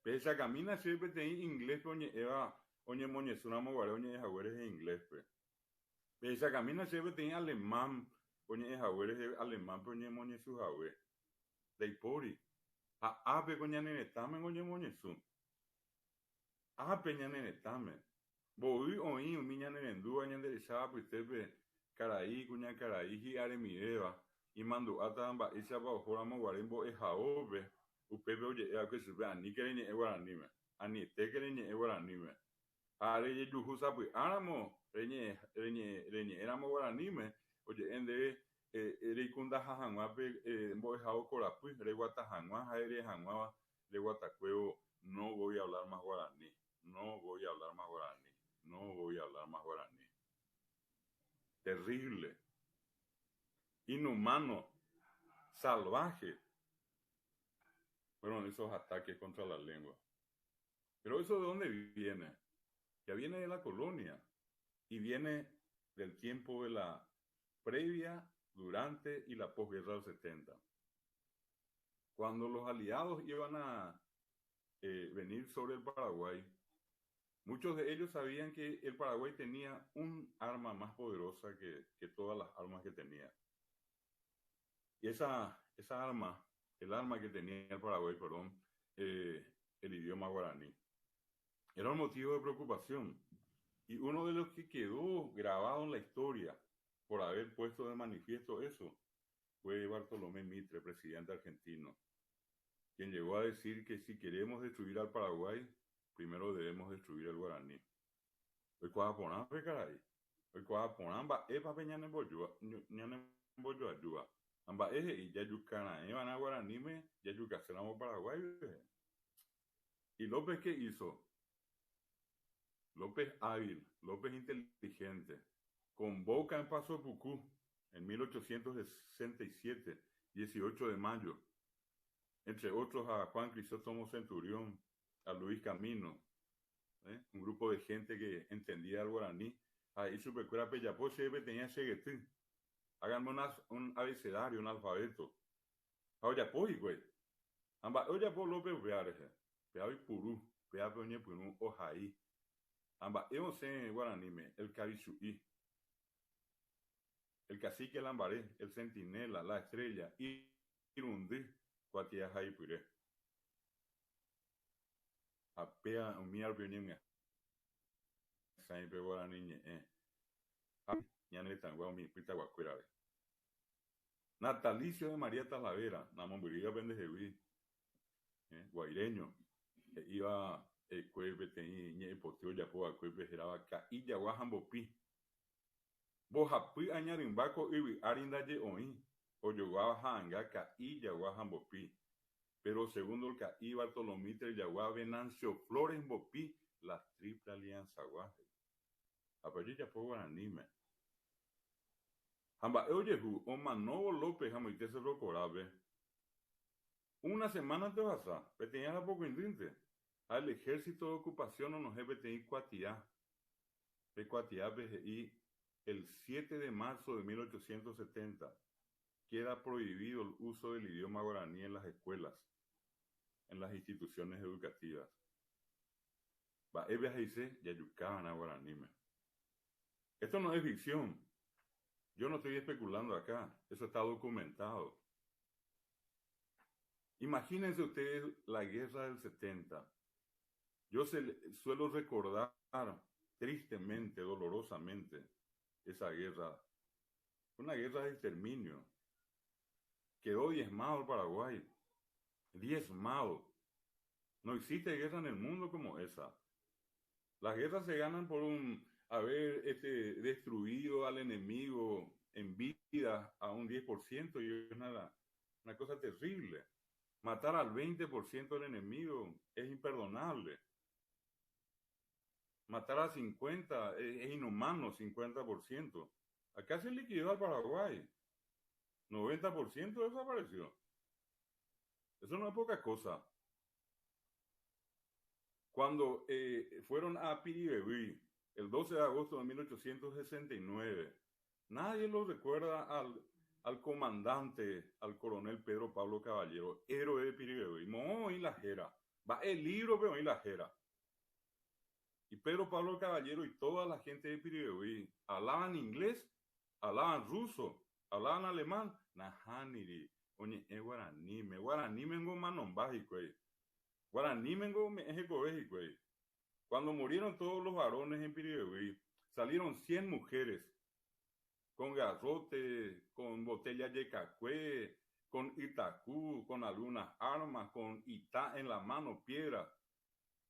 Pehechakamína chéve peteĩ ingléspe oñe'ẽva oñemoñesũ ramo guare oñe'ẽ hague rehe ingléspe. Pehechakamína chéve peteĩ alemán oñe'ẽ hague rehe alemánpe oñemoñesũ hague. Ndaipóri. Ha ápe ko ñane retãmengo oñemoñesũ. Ápe ñane retãme. Mboy oĩ umi ñane rendúva ñande recháva apytépe karai, kuñakarai hi'aremivéva, imandu'átava mba'éichapa ohóramo guare mbo'ehaópe, upépe oje'e va'ekue chupe aníke reñe'ẽ guaraníme, anietéke reñe'ẽ guaraníme. Ha rejejuhu sapy'áramo reñe'ẽramo guaraníme, oje'e ndéve reikundaha hag̃ua pe mbo'ehao korapy, reguata hag̃ua ha ere hag̃ua reguatakuévo no voy a hablar más guaraní, no voy a hablar más guaraní, no voy a hablar más guaraní. Terrible, inhumano, salvaje fueron esos ataques contra la lengua. Pero eso de dónde viene? Ya viene de la colonia y viene del tiempo de la previa, durante y la posguerra del 70. Cuando los aliados iban a eh, venir sobre el Paraguay, muchos de ellos sabían que el Paraguay tenía un arma más poderosa que, que todas las armas que tenía. Y esa, esa arma, el arma que tenía el Paraguay, perdón, eh, el idioma guaraní. Era un motivo de preocupación. Y uno de los que quedó grabado en la historia por haber puesto de manifiesto eso fue Bartolomé Mitre, presidente argentino, quien llegó a decir que si queremos destruir al Paraguay, primero debemos destruir al guaraní. Oikuaa porã pe karai. Oikuaa porã mba'épa pe ñanembojoajúva. Ha mba'e he'i jajukaraẽva'erã guaraníme jajukaséramo Paraguay rehe. Y López qué hizo? López hábil, López inteligente. Convoca en Paso Pucú en 1867, 18 de mayo, entre otros a Juan Crisóstomo Centurión, a Luis Camino, ¿eh? un grupo de gente que entendía el guaraní. Ha he'i chupekuéra pejapo chéve peteĩ achegety. Háganme un abecedario, un alfabeto. Ha ojapo hikuái. Ha mba'e ojapo López upéva rehe? Péva oipuru, pévape oñepyrũ ohai. Ha mba'e osẽ guaraníme? El Kavichu'i. El Cacique Lambaré, El Centinela, La Estrella, irundy kuatiahaipyre. Ha péva umi árupi oñemyasãi pe guarani ñe'ẽ ha ñane retãygua umi pytaguakuérare. Natalicio de María Talavera, namombyrýiva pendehegui, guaireño, he'íva ekue peteĩ ñe'ẽpoty ojapo va'ekuépe hérava Ka'i Jagua ha Mbopi. Mbohapy aña rymba ko yvy ári ndaje oĩ, ojoguáva ha'anga Ka'i Jagua ha Mbopi. Pero segundo el Ka'i Bartolomítre Jagua Venancio Flores Mbopi la Triple Alianza-gua, he'i. Ha pe ojejapo guaraníme. Ha mba'e ojehu omanóvo López ha moite Cerro Corápe? Una semánante ohasa, peteĩ ára pokõindýnte, ha el ejército de ocupación onohẽ peteĩ kuatia. Pe kuatiápe he'i el siete de marzo de 1870 queda prohibido el uso del idioma guaraní en las escuelas, en las instituciones educativas. Mba'épe he'ise jajukava'erã guaraníme. Esto no es ficción. Yo no estoy especulando acá. Eso está documentado. Imagínense ustedes la guerra del 70. Yo se, suelo recordar tristemente, dolorosamente, esa guerra. Una guerra de exterminio. Quedó diezmado el Paraguay. Diezmado. No existe guerra en el mundo como esa. Las guerras se ganan por un haber este, destruido al enemigo en vida a un 10% y es una, una cosa terrible. Matar al 20% del enemigo es imperdonable. Matar a 50 es, es inhumano, 50%. Acá se liquidó al Paraguay. 90% desapareció. Eso no es poca cosa. Cuando eh, fueron a Piribebuy, el 12 de agosto de 1869, nadie lo recuerda al, al comandante, al coronel Pedro Pablo Caballero, héroe de Piribebuy. Mo'õ la jera. Va el libro, pero la jera. Y Pedro Pablo Caballero y toda la gente de Piribebuy hablaban inglés, hablaban ruso, hablaban alemán. Nahániri, oñe'ẽ guaraníme. Guaranímengo omanomba hikuái. Guaranímengo ome'ẽ hekove hikuái. Cuando murieron todos los varones en Piribebuy, salieron 100 mujeres con garrote, con botella yekakue, con itaku, con algunas armas, con ita en la mano, piedra.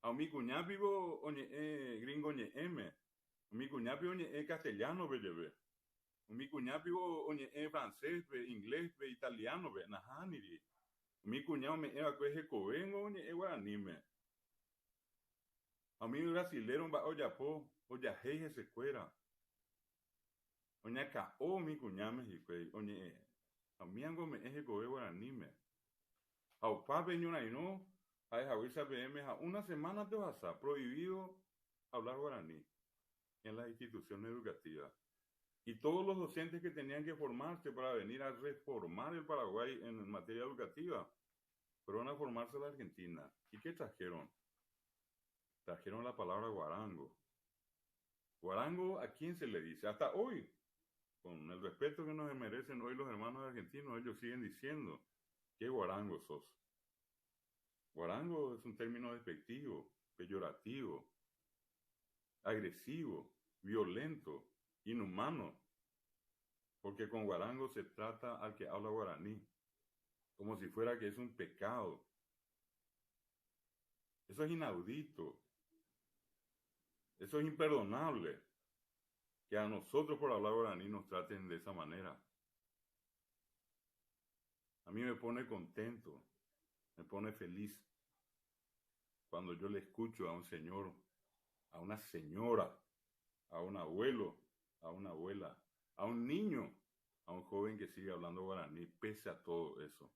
Ha umi kuña piko oñe'ẽ gringo ñe'ẽme, umi kuña piko oñe'ẽ castellano-pe jeve, umi kuña piko oñe'ẽ francés-pe, inglés-pe, italiano-pe, nahániri. Umi kuña ome'ẽ va'ekue hekovéngo oñe'ẽ guaraníme. Ha umi brasilero mba'e ojapo, ojahéi hesekuéra. Oñakã'o umi kuñáme hikuái oñe'ẽ ha umíango ome'ẽ hekove guaraníme. Ha opa pe ñorairõ ha'e haguéicha peẽme ha una semana-nte ohasa, prohibido hablar guaraní en las instituciones educativas. Y todos los docentes que tenían que formarse para venir a reformar el Paraguay en materia educativa, fueron a formarse a la Argentina. ¿Y qué trajeron? Trajeron la palabra guarango. Guarango, ¿a quién se le dice? Hasta hoy, con el respeto que nos merecen hoy los hermanos argentinos, ellos siguen diciendo, ¿qué guarango sos? Guarango es un término despectivo, peyorativo, agresivo, violento, inhumano, porque con guarango se trata al que habla guaraní, como si fuera que es un pecado. Eso es inaudito. Eso es imperdonable. Que a nosotros por hablar guaraní nos traten de esa manera. A mí me pone contento, me pone feliz cuando yo le escucho a un señor, a una señora, a un abuelo, a una abuela, a un niño, a un joven que sigue hablando guaraní, pese a todo eso.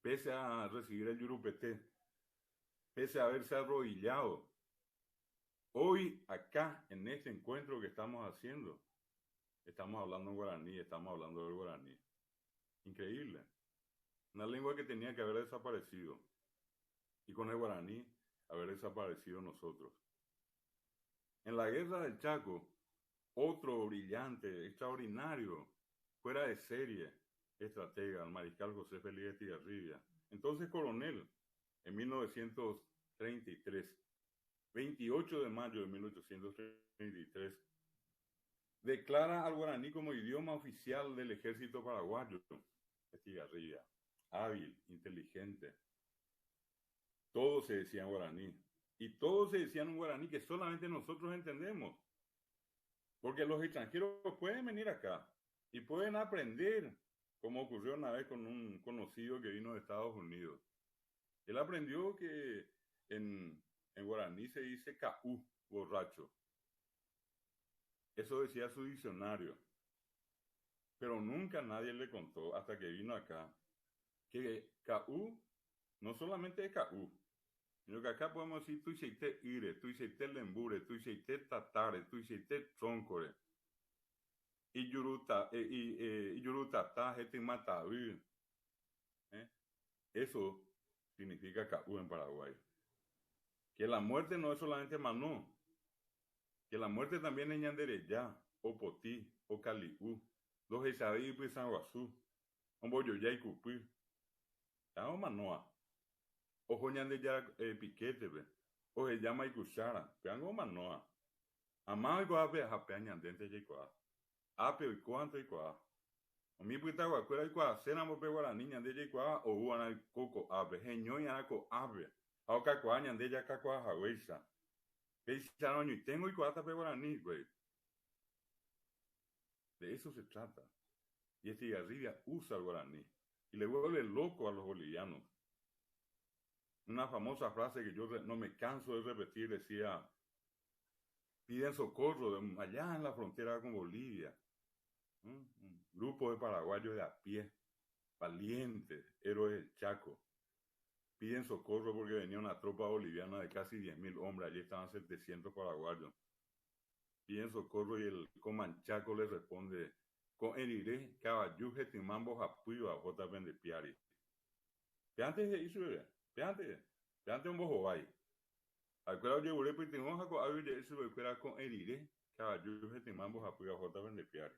Pese a recibir el yurupete, pese a haberse arrodillado. Hoy, acá, en este encuentro que estamos haciendo, estamos hablando en guaraní, estamos hablando del guaraní. Increíble. Una lengua que tenía que haber desaparecido. Y con el guaraní, haber desaparecido nosotros. En la guerra del Chaco, Otro brillante, extraordinario, fuera de serie, estratega, el mariscal José Félix Estigarribia. Entonces coronel, en 1933, 28 de mayo de 1833, declara al guaraní como idioma oficial del ejército paraguayo. Estigarribia, hábil, inteligente. Todo se decía en guaraní. Y todo se decía en un guaraní que solamente nosotros entendemos. Porque los extranjeros pueden venir acá y pueden aprender, como ocurrió una vez con un conocido que vino de Estados Unidos. Él aprendió que en, en guaraní se dice caú, borracho. Eso decía su diccionario. Pero nunca nadie le contó, hasta que vino acá, que caú no solamente es caú, sino que acá podemos decir tuiseite ire, tuiseite lembure, tuiseite tatare, tuiseite troncore, y yuruta, y, eh, yurutata, hetimataví. ¿Eh? Eso significa caú en Paraguay. Que la muerte no es solamente manó, que la muerte también es ñandereyá, o potí, o caliú, los esaí y San Guazú, omboyoyá y cupí. Manoa. Ojo ñandejára piquétepe, ohejáma ikuchára, péango omanoa. Ama oikuaa pe ha péa ñandénte jaikuaa. Ápe oikóvante oikuaa. Umi pytaguakuéra oikuaaséramo pe guarani ñande jaikuaa oúva'erã oiko ko'ápe, heñói'arã ko'ápe ha okakuaa ñande jakakuaa haguéicha. Péicharõ añoiténgo oikuaáta pe guarani hikuái. De eso se trata. Y Estigarribia usa el guaraní y le vuelve loco a los bolivianos. Una famosa frase que yo no me canso de repetir decía, piden socorro de allá en la frontera con Bolivia. Un grupo de paraguayos de a pie, valientes, héroes del Chaco. Piden socorro porque venía una tropa boliviana de casi 10.000 hombres, allí estaban 700 paraguayos. Piden socorro y el comanchaco les responde, con erire kavaju hetyma mbohapýva ohóta pende piári. Péante he'i chupe, péante, péante ombohovái. Ha'ekuéra ojevure pytyvõ ha ko'águi oje'e chupekuéra ko'ẽ rire kavaju hetyma mbohapýva ohóta pende piári.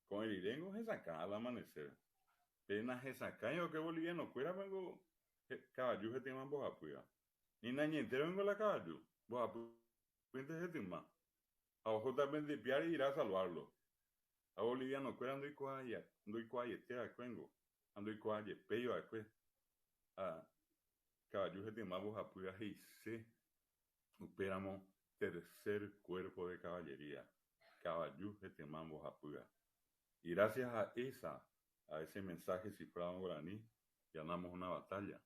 Ko'ẽ riréngo hesakã al amanecer. Pe nahesakãi va'ekue bolivianokuérapengo kavaju hetyma mbohapýva. Ni nañentérongo la kavaju, mbohapýnte hetyma. Ha ohóta pende piári irá a salvarlo. Ha bolivianokuéra ndoikuaaiete va'ekuéngo ha ndoikuaajepéi va'ekue. Ha kavaju hetyma mbohapýva he'ise upéramo tercer cuerpo de caballería, kavaju hetyma mbohapýva. Y gracias a esa, a ese mensaje cifrado en guaraní, ganamos una batalla.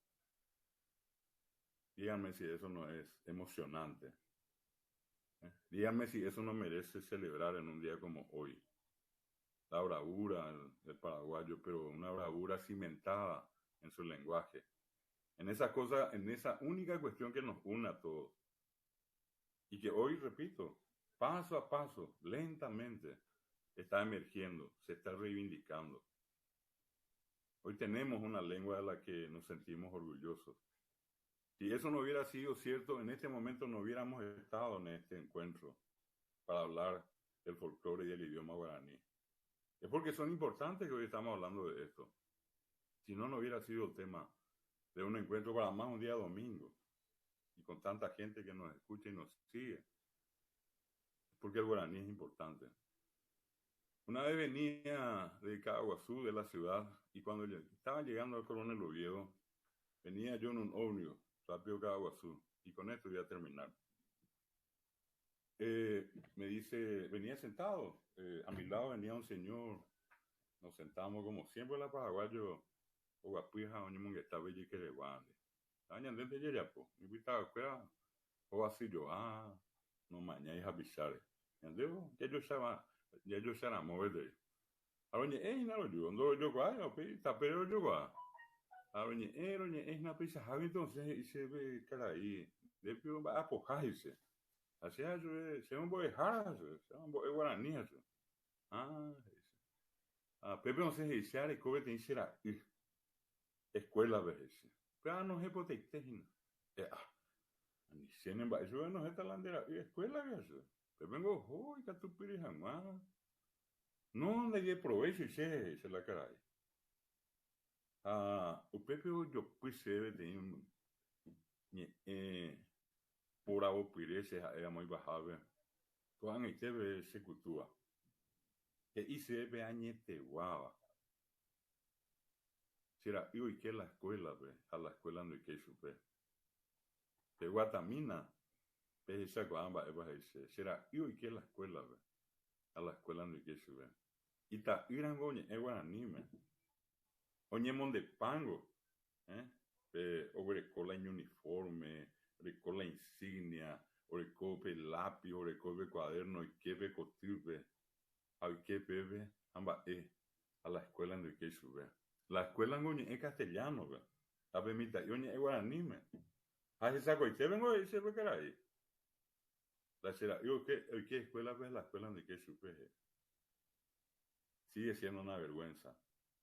Díganme si eso no es emocionante. ¿Eh? Díganme si eso no merece celebrar en un día como hoy. La bravura del paraguayo, pero una bravura cimentada en su lenguaje. En esa cosa, en esa única cuestión que nos une a todos. Y que hoy, repito, paso a paso, lentamente, está emergiendo, se está reivindicando. Hoy tenemos una lengua de la que nos sentimos orgullosos. Si eso no hubiera sido cierto, en este momento no hubiéramos estado en este encuentro para hablar del folclore y del idioma guaraní. Es porque son importantes que hoy estamos hablando de esto. Si no, no hubiera sido el tema de un encuentro para más un día domingo y con tanta gente que nos escucha y nos sigue. Porque el guaraní es importante. Una vez venía de Caaguazú, de la ciudad, y cuando estaba llegando al Coronel Oviedo, venía yo en un ómnibus, rápido Caaguazú, y con esto voy a terminar. Eh, me dice, venía sentado, eh, a mi lado venía un señor, nos sentamos como siempre la paraguayo, oguapy ha oñemongeta pe ijykereguánte. Ha ñandénte jajapo, ipytavakuéra ovasyjoa, nomañái hapicháre. Ñande jajochava, jajocharamo gueteri. Ha roñe'ẽ hína roju, ndorojokuaái upéi tapére rojokuaa. Ha roñe'ẽ, roñe'ẽ hína peichahágui entonces he'i chéve karai, ndépi omba'apoha he'i che. Ha che ha chupe, che ombo'ehára ha chupe, che ambo'e guarani ha chupe. Ah, he'i che. Ha pépe osẽ he'i che areko peteĩ che ra'y escuela-pe he'i che. Péva anohẽ potaite hína. E'a, ani che nemba'e chupe anohẽta la nde ra'y escuela-gui ha chupe. Pépengo oho ikatupyry hag̃ua. No ndaideprovéchoi che, he'i che la karai. Ha upépe ojopy chéve peteĩ ñe'ẽ poravopyre che ha'e amo ipahápe, ko'ag̃aite pe che kutúva. He'i chéve pe añeteguáva. Che ra'y oike la escuela-pe ha la escuela ndoikéi chupe. Peguatamína pehechakuaa mba'épa he'i chéve. Che ra'y oike la escuela-pe ha la escuela ndoikéi chupe. Ita'ýrango oñe'ẽ guaraníme. Oñemondepángo, eh, pe oguereko la iñuniforme, oreko la insignia, oreko pe lápiz, oreko pe cuaderno, oike pe kotýpe, ha oike pépe ha mba'e, ha la escuela ndoikéi chupe. La escuela-ngo oñe'ẽ castellano-pe, ha pe mitã'i oñe'ẽ guaraníme. Ha hesakuaitépengo he'i chéve karai. La che ra'y oike, oike escuela-pe ha la escuela ndoikéi chupe, he'i. Sigue siendo una vergüenza.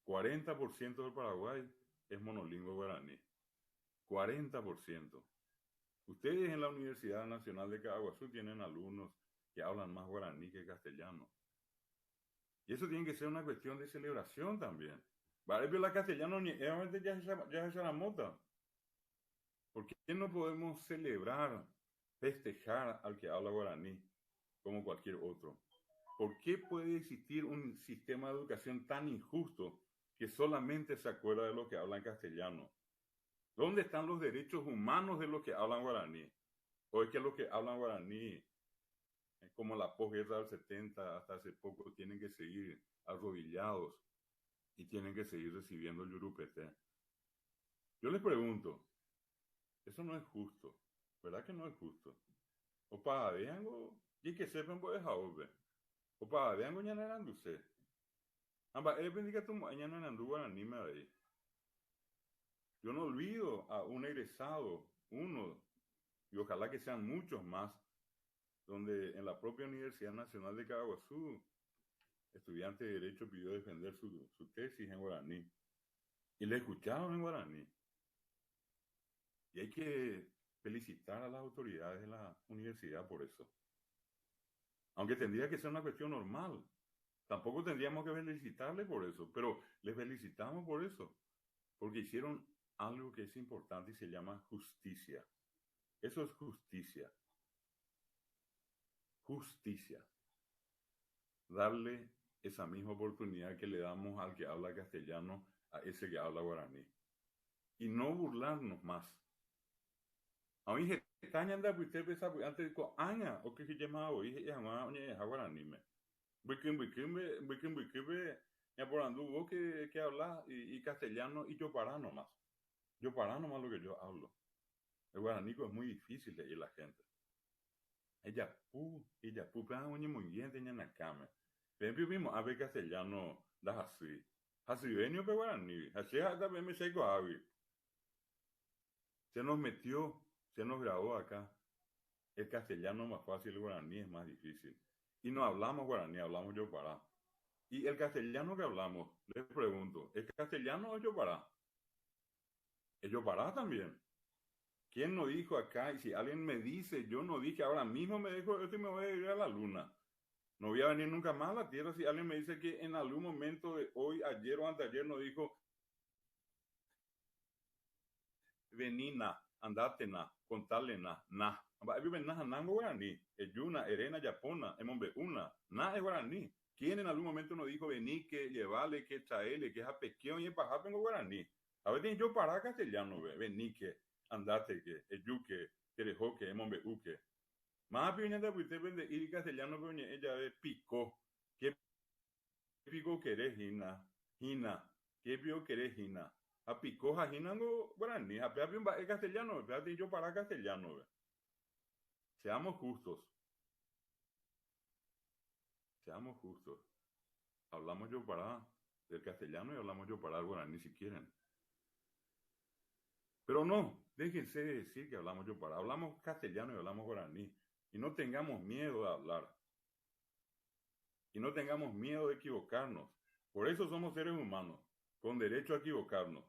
40% del Paraguay es monolingüe guaraní. 40%. Ustedes en la Universidad Nacional de Caaguazú tienen alumnos que hablan más guaraní que castellano. Y eso tiene que ser una cuestión de celebración también. Mba'épe la castellano oñe'ẽvamente jahecharamóta. ¿Por qué no podemos celebrar, festejar al que habla guaraní como cualquier otro? ¿Por qué puede existir un sistema de educación tan injusto que solamente se acuerda de los que hablan castellano? ¿Dónde están los derechos humanos de los que hablan guaraní? ¿O es que los que hablan guaraní, como la posguerra del 70 hasta hace poco, tienen que seguir arrodillados y tienen que seguir recibiendo el yurupete? Yo les pregunto, eso no es justo, ¿verdad que no es justo? Opavavéango jeikese pe mbo'ehaópe, opavavéango ñaneranduse. Ha mba'érepe ndikatumo'ãi ñanerandu guaraníme avei. Yo no olvido a un egresado, uno, y ojalá que sean muchos más, donde en la propia Universidad Nacional de Caaguazú, estudiante de Derecho pidió defender su, su tesis en guaraní. Y le escucharon en guaraní. Y hay que felicitar a las autoridades de la universidad por eso. Aunque tendría que ser una cuestión normal. Tampoco tendríamos que felicitarle por eso, pero les felicitamos por eso. Porque hicieron algo que es importante y se llama justicia. Eso es justicia. Justicia. Darle esa misma oportunidad que le damos al que habla castellano a ese que habla guaraní. Y no burlarnos más. Oĩ heta ñande apytépe sapy'ánte ko'ág̃a okyhyjémava voi he'i hag̃ua oñe'ẽha guaraníme. Mbyky mbykýpe, mbyky mbykýpe ñaporandu vos que, que hablas y, y castellano y jopara nomás. Jopara nomás lo que yo hablo. El guaraníko es muy difícil he'i la gente. Ejapu, ejapu, péva oñemoingénte ñane akãme. Peẽ piopeimo'ã pe castellano ndahasýi. Hasyve nio pe guaranígui. Ha che ha'éta peẽme che aikuaágui. Se nos metió, se nos grabó acá. El castellano es más fácil, el guaraní es más difícil. Y no hablamos guaraní, hablamos jopara. Y el castellano que hablamos, les pregunto, ¿es castellano o jopara? Es jopara también. ¿Quién no dijo acá? Y si alguien me dice, yo no dije, ahora mismo me dejo esto y me voy a ir a la luna. No voy a venir nunca más a la tierra si alguien me dice que en algún momento de hoy, ayer o anteayer no dijo, venina, andátena, contálena, na. Mba'épe upe na ha nángo guarani? Ejúna, eréna, japóna, emombe'úna. Na es guarani. ¿Quién en algún momento no dijo veníke, lleváleke, traéleke ha peke oñepahápengo guarani? Ha peteĩ jopara castellano-pe, veníke, andáteke, ejúke, terehóke, emombe'úke. Máva piko ñande apytépe nde'íri castellano-pe oñe'ẽ jave piko, ke piko kere hína, hína, ke piko kere hína. Ha piko ha hínango guarani, ha péva piko mba'e castellano-pe, péva peteĩ jopara castellano-pe. Seamos justos. Seamos justos. Hablamos jopara del castellano y hablamos jopara del guaraní si quieren. Pero no, déjense de decir que hablamos jopara. Hablamos castellano y hablamos guaraní. Y no tengamos miedo de hablar. Y no tengamos miedo de equivocarnos. Por eso somos seres humanos, con derecho a equivocarnos.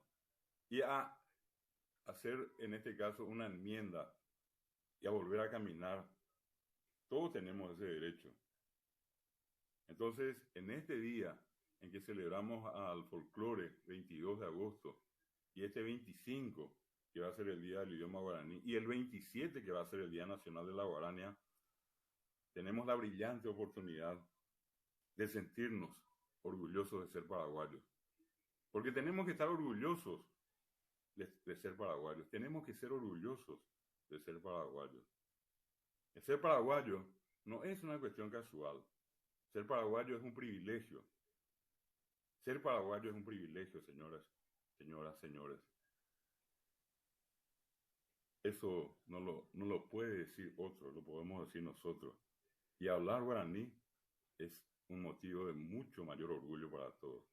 Y a hacer, en este caso, una enmienda y a volver a caminar. Todos tenemos ese derecho. Entonces, en este día en que celebramos al folclore, 22 de agosto, y este 25, que va a ser el Día del Idioma Guaraní, y el 27, que va a ser el Día Nacional de la Guarania, tenemos la brillante oportunidad de sentirnos orgullosos de ser paraguayos. Porque tenemos que estar orgullosos de ser paraguayos. Tenemos que ser orgullosos de ser paraguayos. El ser paraguayo no es una cuestión casual. Ser paraguayo es un privilegio. Ser paraguayo es un privilegio, señoras, señoras, señores. Eso no lo puede decir otro, lo podemos decir nosotros. Y hablar guaraní es un motivo de mucho mayor orgullo para todos.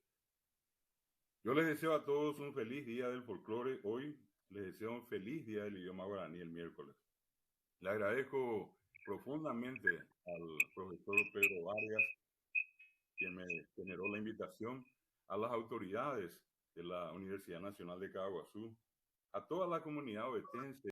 Yo les deseo a todos un feliz día del folclore. Hoy les deseo un feliz día del idioma guaraní el miércoles. Le agradezco profundamente al profesor Pedro Vargas, quien me generó la invitación, a las autoridades de la Universidad Nacional de Caaguazú, a toda la comunidad ovetense.